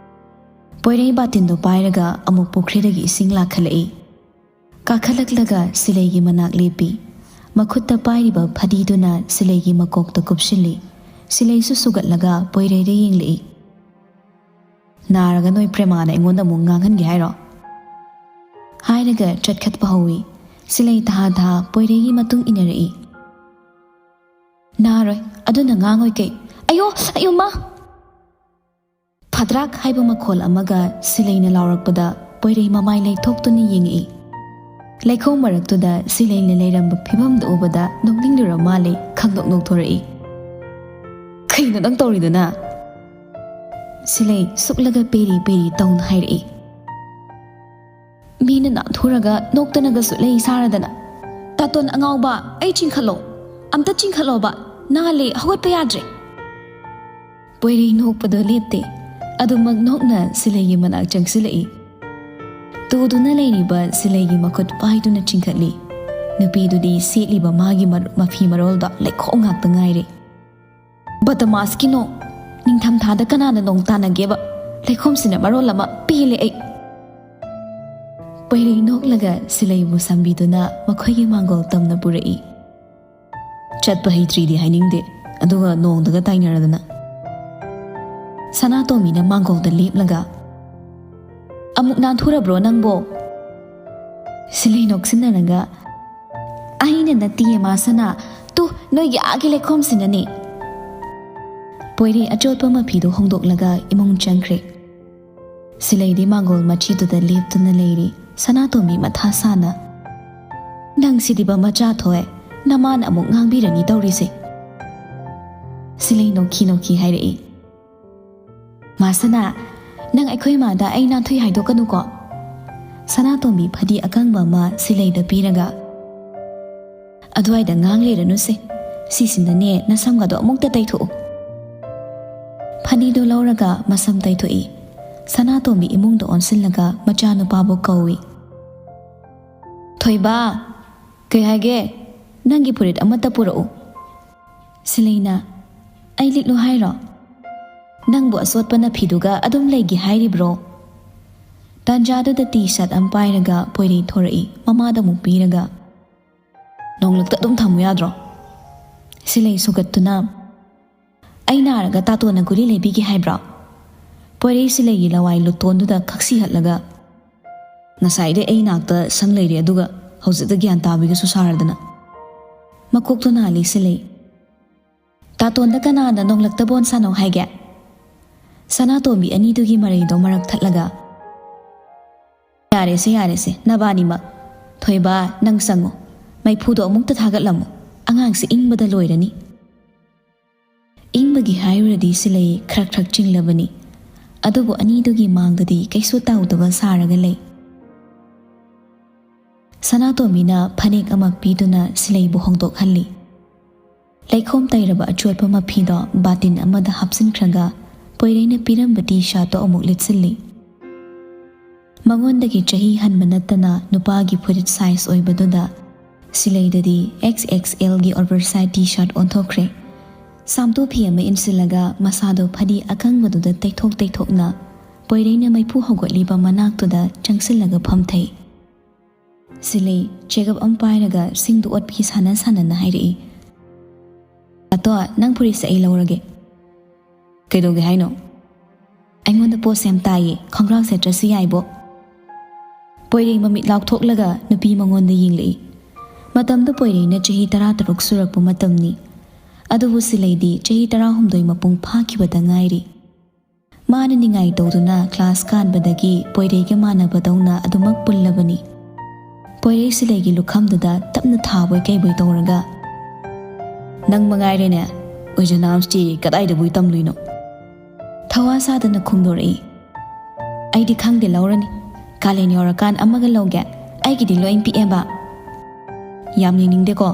ꯄꯣꯏꯔꯩ ꯕꯥꯇꯤꯟꯗꯣ ꯄꯥꯏꯔꯒ ꯑꯃꯨꯛ ꯄꯨꯈ꯭ꯔꯤꯗꯒꯤ ꯏꯁꯤꯡ ꯂꯥꯛꯈꯠꯂꯛꯏ꯫ ꯀꯥꯈꯠꯂꯛꯂꯒ ꯁꯤꯂꯩꯒꯤ ꯃꯅꯥꯛ ꯂꯦꯞꯄꯤ꯫ ꯃꯈꯨꯠꯇ ꯄꯥꯏꯔꯤꯕ ꯐꯗꯤꯗꯨꯅ ꯁꯤꯂꯩꯒꯤ ꯃꯀꯣꯛꯇ ꯀꯨꯞꯁꯤꯜꯂꯤ꯫ ꯁꯤꯂꯩꯁꯨ ꯁꯨꯒꯠꯂꯒ ꯄꯣꯏꯔꯩꯗ ꯌꯦꯡꯂꯛꯏ꯫ "ꯅꯥꯔꯒ ꯅꯣꯏ ꯄ꯭ꯔꯦꯃꯥꯅ ꯑꯩꯉꯣꯟꯗ ꯑꯃꯨꯛ ꯉꯥꯡꯍꯟꯒꯦ ꯍꯥꯏꯔꯣ?" ꯍꯥꯏꯔꯒ ꯆꯠꯈꯠꯄ ꯍꯧꯏ꯫ ꯁꯤꯂꯩ ꯊꯥ ꯊꯥ ꯄꯣꯏꯔꯩꯒꯤ ꯃꯇꯨꯡ ꯏꯟꯅꯔꯛꯏ꯫ "ꯅꯥꯔꯣꯏ, ꯑꯗꯨꯅ ꯉꯥꯡꯉꯣꯏ ꯀꯩ꯫ ꯑꯌꯣ, ꯑꯌꯣ ꯃꯥ!" ꯐꯗ꯭ꯔꯥꯛ ꯍꯥꯏꯕ ꯃꯈꯣꯜ ꯑꯃꯒ ꯁꯤꯂꯩꯅ ꯂꯥꯎꯔꯛꯄꯗ ꯄꯣꯏꯔꯩ ꯃꯃꯥꯏ ꯂꯩꯊꯣꯛꯇꯨꯅ ꯌꯦꯡꯉꯛꯏ꯫ ꯂꯩꯈꯣꯝ ꯃꯔꯛꯇꯨꯗ ꯁꯤꯂꯩꯅ ꯂꯩꯔꯝꯕ ꯐꯤꯕꯝꯗꯨ ꯎꯕꯗ ꯅꯣꯛꯅꯤꯡꯂꯨꯔ ꯃꯥꯜꯂꯦ ꯈꯪꯅꯣꯛ ꯅꯣꯛꯊꯣꯔꯛꯏ꯫ "ꯀꯩꯅꯣ ꯅꯪ ꯇꯧꯔꯤꯗꯨꯅ?" ꯁꯤꯂꯩ ꯁꯨꯛꯂꯒ ꯄꯦꯔꯤ ꯄꯦꯔꯤ ꯇꯧꯅ ꯍꯥꯏꯔꯛꯏ꯫ "ꯃꯤꯅ ꯅꯥꯟꯊꯨꯔꯒ ꯅꯣꯛꯇꯅꯒꯁꯨ ꯂꯩ ꯁꯥꯔꯗꯅ꯫ ꯇꯥꯇꯣꯟ ꯑꯉꯥꯎꯕ, ꯑꯩ ꯆꯤꯡꯈꯠꯂꯣ, ꯑꯝꯇ ꯆꯤꯡꯈꯠꯂꯣꯕ, ꯅꯥꯜꯂꯦ, ꯍꯧꯒꯠꯄ ꯌꯥꯗ꯭ꯔꯦ꯫" ꯄꯣꯏꯔꯩ ꯅꯣꯛꯄꯗꯣ ꯂꯦꯞꯇꯦ꯫ ꯑꯗꯨꯃꯛ ꯅꯣꯛꯅ ꯁꯤꯂꯩꯒꯤ ꯃꯅꯥꯛ ꯆꯪꯁꯤꯜꯂꯛꯏ꯫ ꯇꯨꯗꯨꯅ ꯂꯩꯔꯤꯕ ꯁꯤꯂꯩꯒꯤ ꯃꯈꯨꯠ ꯄꯥꯏꯗꯨꯅ ꯆꯤꯡꯈꯠꯂꯤ꯫ ꯅꯨꯄꯤꯗꯨꯗꯤ ꯁꯦꯠꯂꯤꯕ ꯃꯥꯒꯤ ꯃꯔ-, ꯃꯐꯤ ꯃꯔꯣꯜꯗꯣ ꯂꯩꯈꯣꯝ ꯉꯥꯛꯇ ꯉꯥꯏꯔꯦ꯫ "ꯕꯗꯃꯥꯁꯀꯤꯅꯣ, ꯅꯤꯡꯊꯝꯊꯥꯗ ꯀꯅꯥꯅ ꯅꯣꯡ ꯇꯥꯅꯒꯦꯕ? ꯂꯩꯈꯣꯝꯁꯤꯅ ꯃꯔꯣꯜ ꯑꯃ, ꯄꯦꯜꯂꯦ ꯑꯩ꯫" ꯄꯣꯏꯔꯩ ꯅꯣꯛꯂꯒ ꯁꯤꯂꯩꯕꯨ ꯁꯝꯕꯤꯗꯨꯅ ꯃꯈꯣꯏꯒꯤ ꯃꯥꯡꯒꯣꯜ ꯇꯝꯅ ꯄꯨꯔꯛꯏ꯫ "ꯆꯠꯄ ꯍꯩꯇ꯭ꯔꯤꯗꯤ ꯍꯥꯏꯅꯤꯡꯗꯦ, ꯑꯗꯨꯒ ꯅꯣꯡꯗꯒ ꯇꯥꯏꯅꯔꯗꯅ꯫" ꯁꯅꯥꯇꯣꯝꯕꯤꯅ ꯃꯥꯡꯒꯣꯜꯗ ꯂꯦꯞꯂꯒ, "ꯑꯃꯨꯛ ꯅꯥꯟꯊꯨꯔꯕ꯭ꯔꯣ ꯅꯪꯕꯣ?" ꯁꯤꯂꯩ ꯅꯣꯛꯁꯤꯟꯅꯔꯒ, "ꯑꯩꯅ ꯅꯠꯇꯤꯌꯦ ꯃꯥ ꯁꯅꯥ, ꯇꯨ ꯅꯣꯏꯒꯤ ꯑꯥꯒꯤ ꯂꯩꯈꯣꯝꯁꯤꯅꯅꯦ꯫" ꯄꯣꯏꯔꯩ ꯑꯆꯣꯠꯄ ꯃꯐꯤꯗꯨ ꯍꯣꯡꯗꯣꯛꯂꯒ ꯏꯃꯨꯡ ꯆꯪꯈ꯭ꯔꯦ꯫ ꯁꯤꯂꯩꯗꯤ ꯃꯥꯡꯒꯣꯜ ꯃꯆꯤꯗꯨꯗ ꯂꯦꯞꯇꯨꯅ ꯂꯩꯔꯤ꯫ ꯁꯅꯥꯇꯣꯝꯕꯤ ꯃꯊꯥ ꯁꯥꯅ, "ꯅꯪꯁꯤꯗꯤꯕ ꯃꯆꯥ ꯊꯣꯛꯑꯦ, ꯅꯃꯥꯅ ꯑꯃꯨꯛ ꯉꯥꯡꯕꯤꯔꯅꯤ ꯇꯧꯔꯤꯁꯦ꯫" ꯁꯤꯂꯩ ꯅꯣꯛꯈꯤ ꯅꯣꯛꯈꯤ ꯍꯥꯏꯔꯛꯏ꯫ "ꯃꯥ ꯁꯅꯥ, ꯅꯪ ꯑꯩꯈꯣꯏ ꯃꯥꯗ ꯑꯩ ꯅꯥꯟꯊꯨꯏ ꯍꯥꯏꯗꯣꯛꯀꯅꯨꯀꯣ꯫" ꯁꯅꯥꯇꯣꯝꯕꯤ ꯐꯗꯤ ꯑꯀꯪꯕ ꯑꯃ ꯁꯤꯂꯩꯗ ꯄꯤꯔꯒ, "ꯑꯗꯨꯋꯥꯏꯗ ꯉꯥꯡ ꯂꯩꯔꯅꯨꯁꯦ, ꯁꯤꯁꯤꯅꯅꯦ ꯅꯁꯝꯒꯗꯣ ꯑꯃꯨꯛꯇ ꯇꯩꯊꯣꯛꯎ꯫" ꯐꯗꯤꯗꯣ ꯂꯧꯔꯒ ꯃꯁꯝ ꯇꯩꯊꯣꯛꯏ꯫ ꯁꯅꯥꯇꯣꯝꯕꯤ ꯏꯃꯨꯡꯗ ꯑꯣꯟꯁꯤꯜꯂꯒ ꯃꯆꯥꯅꯨꯄꯥꯕꯨ ꯀꯧꯏ꯫ "ꯊꯣꯏꯕ, ꯀꯩ ꯍꯥꯏꯒꯦ? ꯅꯪꯒꯤ ꯐꯨꯔꯤꯠ ꯑꯃꯠꯇ ꯄꯨꯔꯛꯎ꯫" ꯁꯤꯂꯩꯅ, "ꯑꯩ ꯂꯤꯠꯂꯨ ꯍꯥꯏꯔꯣ? ꯅꯪꯕꯨ ꯑꯆꯣꯠꯄ ꯅꯐꯤꯗꯨꯒ ꯑꯗꯨꯝ ꯂꯩꯒꯦ ꯍꯥꯏꯔꯤꯕ꯭ꯔꯣ?" ꯇꯥꯟꯖꯥꯗꯨꯗ ꯇꯤ ꯁꯥꯔꯠ ꯑꯃ ꯄꯥꯏꯔꯒ ꯄꯣꯏꯔꯩ ꯊꯣꯔꯛꯏ, ꯃꯃꯥꯗ ꯑꯃꯨꯛ ꯄꯤꯔꯒ, "ꯅꯣꯡꯂꯛꯇ ꯑꯗꯨꯝ ꯊꯝꯃꯨ ꯌꯥꯗ꯭ꯔꯣ?" ꯁꯤꯂꯩ ꯁꯨꯒꯠꯇꯨꯅ, "ꯑꯩ ꯅꯥꯔꯒ ꯇꯥꯇꯣꯟꯅ ꯒꯨꯂꯤ ꯂꯩꯕꯤꯒꯦ ꯍꯥꯏꯕ꯭ꯔꯣ?" ꯄꯣꯏꯔꯩ ꯁꯤꯂꯩꯒꯤ ꯂꯋꯥꯏ ꯂꯨꯇꯣꯟꯗꯨꯗ ꯈꯛꯁꯤꯍꯠꯂꯒ, "ꯉꯁꯥꯏꯗꯩ ꯑꯩ ꯅꯥꯛꯇ ꯁꯪ ꯂꯩꯔꯦ, ꯑꯗꯨꯒ ꯍꯧꯖꯤꯛꯇ ꯒ꯭ꯌꯥꯟ ꯇꯥꯕꯤꯒꯁꯨ ꯁꯥꯔꯗꯅ꯫" ꯃꯀꯣꯛꯇꯣ ꯅꯥꯜꯂꯤ ꯁꯤꯂꯩ꯫ "ꯇꯥꯇꯣꯟꯗ ꯀꯅꯥꯅ ꯅꯣꯡꯂꯛꯇ ꯕꯣꯟ ꯁꯥꯟꯅꯧ ꯍꯥꯏꯒꯦ?" ꯁꯅꯥꯇꯣꯝꯕꯤ ꯑꯅꯤꯗꯨꯒꯤ ꯃꯔꯩꯗꯣ ꯃꯔꯛ ꯊꯠꯂꯒ, "ꯌꯥꯔꯦꯁꯦ, ꯌꯥꯔꯦꯁꯦ, ꯅꯕꯥꯅꯤꯃꯛ꯫ "ꯊꯣꯏꯕ, ꯅꯪ ꯆꯪꯉꯣ꯫ ꯃꯩꯐꯨꯗꯣ ꯑꯃꯨꯛꯇ ꯊꯥꯒꯠꯂꯝꯃꯣ꯫ ꯑꯉꯥꯡꯁꯦ ꯏꯪꯕꯗ ꯂꯣꯏꯔꯅꯤ꯫" ꯏꯪꯕꯒꯤ ꯍꯥꯏꯔꯨꯔꯗꯤ ꯁꯤꯂꯩ ꯈ꯭ꯔꯛ ꯈ꯭ꯔꯛ ꯆꯤꯡꯂꯕꯅꯤ꯫ ꯑꯗꯨꯕꯨ ꯑꯅꯤꯗꯨꯒꯤ ꯃꯥꯡꯗꯗꯤ ꯀꯩꯁꯨ ꯇꯧꯗꯕ ꯁꯥꯔꯒ ꯂꯩ꯫ ꯁꯅꯥꯇꯣꯝꯕꯤꯅ ꯐꯅꯦꯛ ꯑꯃ ꯄꯤꯗꯨꯅ ꯁꯤꯂꯩꯕꯨ ꯍꯣꯡꯗꯣꯛꯍꯜꯂꯤ꯫ ꯂꯩꯈꯣꯝ ꯇꯩꯔꯕ ꯑꯆꯣꯠꯄ ꯃꯐꯤꯗꯣ ꯕꯥꯇꯤꯟ ꯑꯃꯗ ꯍꯥꯞꯆꯤꯟꯈ꯭ꯔꯒ ꯄꯣꯏꯔꯩꯅ ꯄꯤꯔꯝꯕ ꯇꯤ ꯁꯥꯔꯠꯇꯣ ꯑꯃꯨꯛ ꯂꯤꯠꯁꯤꯜꯂꯤ꯫ ꯃꯉꯣꯟꯗꯒꯤ ꯆꯍꯤ ꯍꯟꯕ ꯅꯠꯇꯅ ꯅꯨꯄꯥꯒꯤ ꯐꯨꯔꯤꯠ ꯁꯥꯏꯖ ꯑꯣꯏꯕꯗꯨꯗ ꯁꯤꯂꯩꯗꯗꯤ ꯑꯦꯛꯁ ꯑꯦꯛꯁ ꯑꯦꯜꯒꯤ ꯑꯣꯚꯔ ꯁꯥꯏꯖ ꯇꯤ ꯁꯥꯔꯠ ꯑꯣꯟꯊꯣꯛꯈ꯭ꯔꯦ꯫ ꯁꯥꯝꯇꯨ ꯐꯤ ꯑꯃ ꯏꯟꯁꯤꯜꯂꯒ ꯃꯁꯥꯗꯣ ꯐꯗꯤ ꯑꯀꯪꯕꯗꯨꯗ ꯇꯩꯊꯣꯛ ꯇꯩꯊꯣꯛꯅ ꯄꯣꯏꯔꯩꯅ ꯃꯩꯐꯨ ꯍꯧꯒꯠꯂꯤꯕ ꯃꯅꯥꯛꯇꯨꯗ ꯆꯪꯁꯤꯜꯂꯒ ꯐꯝꯊꯩ꯫ ꯁꯤꯂꯩ ꯆꯦꯒꯞ ꯑꯃ ꯄꯥꯏꯔꯒ ꯁꯤꯡꯗꯨ ꯑꯣꯠꯄꯤ ꯁꯥꯟꯅ ꯁꯥꯟꯅꯅ ꯍꯥꯏꯔꯛꯏ, "ꯑꯇꯣ, ꯅꯪ ꯐꯨꯔꯤꯠꯁꯦ ꯑꯩ ꯂꯧꯔꯒꯦ꯫" "ꯀꯩꯗꯧꯒꯦ ꯍꯥꯏꯅꯣ?" "ꯑꯩꯉꯣꯟꯗ ꯄꯣꯠꯁꯦ ꯌꯥꯝ ꯇꯥꯏꯌꯦ, ꯈꯣꯡꯒ꯭ꯔꯥꯎ ꯁꯦꯠꯇ꯭ꯔꯁꯨ ꯌꯥꯏꯕꯣ꯫" ꯄꯣꯏꯔꯩ ꯃꯃꯤꯠ ꯂꯥꯎꯊꯣꯛꯂꯒ ꯅꯨꯄꯤ ꯃꯉꯣꯟꯗ ꯌꯦꯡꯂꯛꯏ꯫ ꯃꯇꯝꯗꯨ ꯄꯣꯏꯔꯩꯅ ꯆꯍꯤ ꯇꯔꯥꯇꯔꯨꯛ ꯁꯨꯔꯛꯄ ꯃꯇꯝꯅꯤ꯫ ꯑꯗꯨꯕꯨ ꯁꯤꯂꯩꯗꯤ ꯆꯍꯤ ꯇꯔꯥꯍꯨꯝꯗꯣꯏ ꯃꯄꯨꯡ ꯐꯥꯈꯤꯕꯗ ꯉꯥꯏꯔꯤ꯫ ꯃꯥꯅ ꯅꯤꯡꯉꯥꯏ ꯇꯧꯗꯨꯅ ꯀ꯭ꯂꯥꯁ ꯀꯥꯟꯕꯗꯒꯤ ꯄꯣꯏꯔꯩꯒ ꯃꯥꯟꯅꯕꯗꯧꯅ ꯑꯗꯨꯃꯛ ꯄꯨꯜꯂꯕꯅꯤ꯫ ꯄꯣꯏꯔꯩ ꯁꯤꯂꯩꯒꯤ ꯂꯨꯈꯝꯗꯨꯗ ꯇꯞꯅ ꯊꯥꯕꯣꯏ ꯀꯩꯕꯣꯏ ꯇꯧꯔꯒ, "ꯅꯪ ꯃꯉꯥꯏꯔꯦꯅꯦ, ꯑꯣꯏꯖꯅꯥꯝꯁꯇꯤ ꯀꯗꯥꯏꯗꯕꯨ ꯇꯝꯂꯨꯏꯅꯣ?" ꯊꯋꯥ ꯁꯥꯗꯅ ꯈꯨꯝꯗꯣꯔꯛꯏ꯫ "ꯑꯩꯗꯤ ꯈꯪꯗꯦ, ꯂꯧꯔꯅꯤ꯫ ꯀꯥꯂꯦꯟ ꯌꯧꯔꯀꯥꯟ ꯑꯃꯒ ꯂꯧꯒꯦ, ꯑꯩꯒꯤꯗꯤ ꯂꯣꯏ ꯄꯤꯛꯑꯦꯕ꯫" ꯌꯥꯝ ꯌꯦꯡꯅꯤꯡꯗꯦꯀꯣ꯫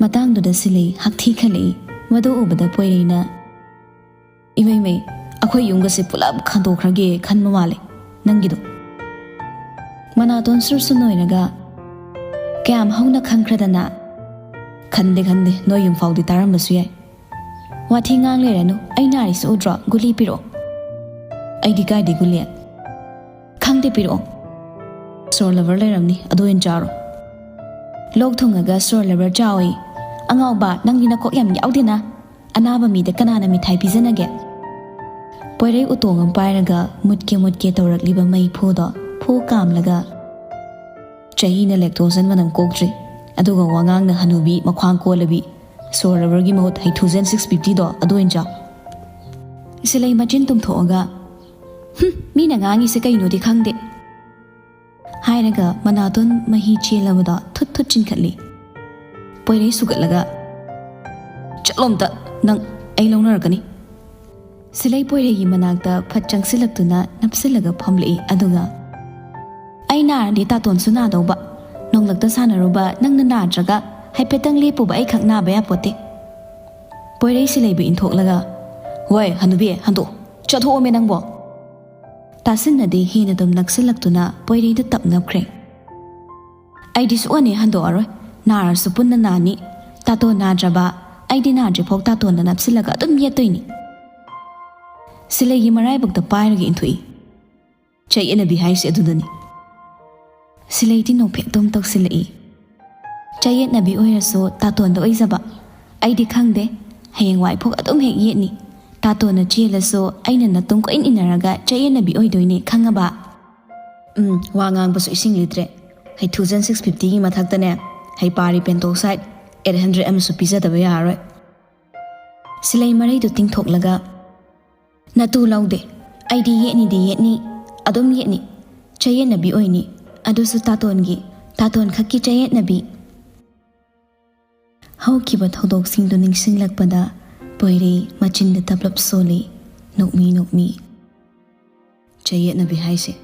ꯃꯇꯥꯡꯗꯨꯗ ꯁꯤꯂꯩ ꯍꯛꯊꯤ ꯈꯜꯂꯛꯏ꯫ ꯃꯗꯨ ꯎꯕꯗ ꯄꯣꯏꯔꯩꯅ, "ꯏꯃꯩ ꯃꯩ, ꯑꯩꯈꯣꯏ ꯌꯨꯝꯒꯁꯦ ꯄꯨꯂꯞ ꯈꯟꯗꯣꯛꯈ꯭ꯔꯒꯦ ꯈꯟꯕ ꯃꯥꯜꯂꯦ ꯅꯪꯒꯤꯗꯣ꯫" ꯃꯅꯥꯇꯣꯟ ꯁꯨꯔ ꯁꯨꯔ ꯅꯣꯏꯔꯒ, "ꯀꯌꯥꯝ ꯍꯧꯅ ꯈꯟꯈ꯭ꯔꯗꯅ?" "ꯈꯟꯗꯦ, ꯈꯟꯗꯦ, ꯅꯣꯏ ꯌꯨꯝ ꯐꯥꯎꯗꯤ ꯇꯥꯔꯝꯕꯁꯨ ꯌꯥꯏ꯫" "ꯋꯥꯊꯤ ꯉꯥꯡ ꯂꯩꯔꯅꯨ, ꯑꯩ ꯅꯥꯔꯤꯁꯦ ꯎꯗ꯭ꯔꯣ? ꯒꯨꯂꯤ ꯄꯤꯔꯛꯑꯣ꯫" "ꯑꯩꯗꯤ ꯀꯥꯏꯗꯩ ꯒꯨꯂꯤ?" "ꯈꯪꯗꯦ, ꯄꯤꯔꯛꯑꯣ꯫" "ꯁꯣꯔ ꯂꯦꯚꯔ ꯂꯩꯔꯝꯅꯤ, ꯑꯗꯨ ꯑꯣꯏꯅ ꯆꯥꯔꯣ꯫" "ꯂꯣꯛ ꯊꯨꯡꯉꯒ ꯁꯣꯔ ꯂꯦꯚꯔ ꯆꯥꯎꯏ꯫" "ꯑꯉꯥꯎꯕ, ꯅꯪꯗꯤ ꯅꯀꯣꯛ ꯌꯥꯝ ꯌꯥꯎꯗꯦꯅ꯫ ꯑꯅꯥꯕ ꯃꯤꯗ ꯀꯅꯥꯅ ꯃꯤꯊꯥꯏ ꯄꯤꯖꯅꯒꯦ?" ꯄꯣꯏꯔꯩ ꯎꯇꯣꯡ ꯑꯃ ꯄꯥꯏꯔꯒ ꯃꯨꯠꯀꯦ ꯃꯨꯠꯀꯦ ꯇꯧꯔꯛꯂꯤꯕ ꯃꯩꯐꯨꯗꯣ ꯐꯨ ꯀꯥꯝꯂꯒ, "ꯆꯍꯤꯅ ꯂꯦꯛꯇꯣꯖꯟ ꯃꯅꯝ ꯀꯣꯛꯇ꯭ꯔꯤ, ꯑꯗꯨꯒ ꯋꯥꯉꯥꯡꯅ ꯍꯅꯨꯕꯤ ꯃꯈ꯭ꯋꯥꯡ ꯀꯣꯜꯂꯕꯤ, ꯁꯣꯔ ꯂꯦꯚꯔꯒꯤ ꯃꯍꯨꯠ ꯍꯩꯊꯨꯖꯟ ꯁꯤꯛꯁ ꯐꯤꯐꯇꯤꯗꯣ ꯑꯗꯨ ꯑꯣꯏꯅ ꯆꯥꯎ꯫" ꯁꯤꯂꯩ ꯃꯆꯤꯟ ꯇꯨꯝꯊꯣꯛꯑꯒ, "ꯍꯨꯝ, ꯃꯤꯅ ꯉꯥꯡꯉꯤꯁꯦ ꯀꯩꯅꯣꯗꯤ ꯈꯪꯗꯦ꯫ ꯍꯥꯏꯔꯒ ꯃꯅꯥꯇꯣꯟ ꯃꯍꯤ ꯆꯦꯜꯂꯕꯗꯣ ꯊꯨꯠ ꯊꯨꯠ ꯆꯤꯟꯈꯠꯂꯤ꯫ ꯄꯣꯏꯔꯩ ꯁꯨꯒꯠꯂꯒ, "ꯆꯠꯂꯣꯝꯇ, ꯅꯪ ꯑꯩ ꯂꯧꯅꯔꯛꯀꯅꯤ꯫" ꯁꯤꯂꯩ ꯄꯣꯏꯔꯩꯒꯤ ꯃꯅꯥꯛꯇ ꯐꯠ ꯆꯪꯁꯤꯜꯂꯛꯇꯨꯅ ꯅꯞꯁꯤꯜꯂꯒ ꯐꯝꯂꯛꯏ꯫ ꯑꯗꯨꯒ, "ꯑꯩ ꯅꯥꯔꯗꯤ ꯇꯥꯇꯣꯟꯁꯨ ꯅꯥꯗꯧꯕ꯫ ꯅꯣꯡꯂꯛꯇ ꯁꯥꯟꯅꯔꯨꯕ ꯅꯪꯅ ꯅꯥꯗ꯭ꯔꯒ ꯍꯥꯏꯐꯦꯠꯇꯪ ꯂꯦꯞꯄꯨꯕ ꯑꯩꯈꯛ ꯅꯥꯕ ꯌꯥꯄꯣꯠꯇꯦ꯫" ꯄꯣꯏꯔꯩ ꯁꯤꯂꯩꯕꯨ ꯏꯟꯊꯣꯛꯂꯒ, "ꯋꯥꯏ, ꯍꯅꯨꯕꯤ, ꯍꯟꯗꯣꯛ, ꯆꯠꯊꯣꯛꯑꯣꯃꯦ ꯅꯪꯕꯣ!" ꯇꯥꯁꯤꯟꯅꯗꯦ ꯍꯦꯟꯅ ꯑꯗꯨꯝ ꯅꯛꯁꯤꯜꯂꯛꯇꯨꯅ ꯄꯣꯏꯔꯩꯗ ꯇꯞ ꯅꯞꯈ꯭ꯔꯦ꯫ "ꯑꯩꯗꯤ ꯁꯨꯛꯍꯟ ꯍꯦꯛ ꯍꯟꯗꯣꯛꯑꯔꯣꯏ꯫ ꯅꯥꯔꯁꯨ ꯄꯨꯟꯅ ꯅꯥꯅꯤ꯫ ꯇꯥꯇꯣꯟ ꯅꯥꯗ꯭ꯔꯕ, ꯑꯩꯗꯤ ꯅꯥꯗ꯭ꯔꯤꯐꯥꯎ ꯇꯥꯇꯣꯟꯗ ꯅꯞꯁꯤꯜꯂꯒ ꯑꯗꯨꯝ ꯌꯦꯠꯇꯣꯏꯅꯤ꯫" ꯁꯤꯂꯩꯒꯤ ꯃꯔꯥꯏꯕꯛꯇ ꯄꯥꯏꯔꯒ ꯏꯟꯊꯣꯛꯏ꯫ "ꯆꯌꯦꯠꯅꯕꯤ ꯍꯥꯏꯁꯦ ꯑꯗꯨꯗꯅꯤ꯫" ꯁꯤꯂꯩꯗꯤ ꯅꯣꯛꯐꯦꯠ ꯑꯗꯨꯝ ꯇꯧꯁꯤꯜꯂꯛꯏ꯫ "ꯆꯌꯦꯠꯅꯕꯤ ꯑꯣꯏꯔꯁꯨ ꯇꯥꯇꯣꯟꯗ ꯑꯣꯏꯖꯕ꯫ ꯑꯩꯗꯤ ꯈꯪꯗꯦ, ꯍꯌꯦꯡꯋꯥꯏꯐꯥꯎ ꯑꯗꯨꯝ ꯍꯦꯛ ꯌꯦꯠꯅꯤ꯫ ꯇꯥꯇꯣꯟꯅ ꯆꯦꯜꯂꯁꯨ ꯑꯩꯅ ꯅꯇꯨꯡ ꯀꯣꯏꯟ ꯏꯟꯅꯔꯒ ꯆꯌꯦꯠꯅꯕꯤ ꯑꯣꯏꯗꯣꯏꯅꯦ, ꯈꯪꯉꯕ?" "ꯎꯝ, ꯋꯥ ꯉꯥꯡꯕꯁꯨ ꯏꯁꯤꯡ ꯂꯤꯇ꯭ꯔꯦ꯫ ꯍꯩꯊꯨꯖꯟ ꯁꯤꯛꯁ ꯐꯤꯐꯇꯤꯒꯤ ꯃꯊꯛꯇꯅꯦ, ꯍꯩꯄꯥꯔꯤ ꯄꯦꯟꯇꯣꯛꯁꯥꯏꯠ ꯑꯩꯠ ꯍꯟꯗ꯭ꯔꯦꯠ ꯑꯃꯁꯨ ꯄꯤꯖꯗꯕ ꯌꯥꯔꯔꯣꯏ꯫" ꯁꯤꯂꯩ ꯃꯔꯩꯗꯨ ꯇꯤꯡꯊꯣꯛꯂꯒ, "ꯅꯇꯨ ꯂꯧꯗꯦ꯫ ꯑꯩꯗꯤ ꯌꯦꯠꯅꯤꯗꯤ ꯌꯦꯠꯅꯤ, ꯑꯗꯨꯝ ꯌꯦꯠꯅꯤ꯫ ꯆꯌꯦꯠꯅꯕꯤ ꯑꯣꯏꯅꯤ, ꯑꯗꯨꯁꯨ ꯇꯥꯇꯣꯟꯒꯤ, ꯇꯥꯇꯣꯟ ꯈꯛꯀꯤ ꯆꯌꯦꯠꯅꯕꯤ꯫" ꯍꯧꯈꯤꯕ ꯊꯧꯗꯣꯛꯁꯤꯡꯗꯨ ꯅꯤꯡꯁꯤꯡꯂꯛꯄꯗ ꯄꯣꯏꯔꯩ ꯃꯆꯤꯟꯗ ꯇꯞꯂꯞ ꯁꯣꯜꯂꯤ, ꯅꯣꯛꯃꯤ ꯅꯣꯛꯃꯤ꯫ "ꯆꯌꯦꯠꯅꯕꯤ ꯍꯥꯏꯁꯦ꯫"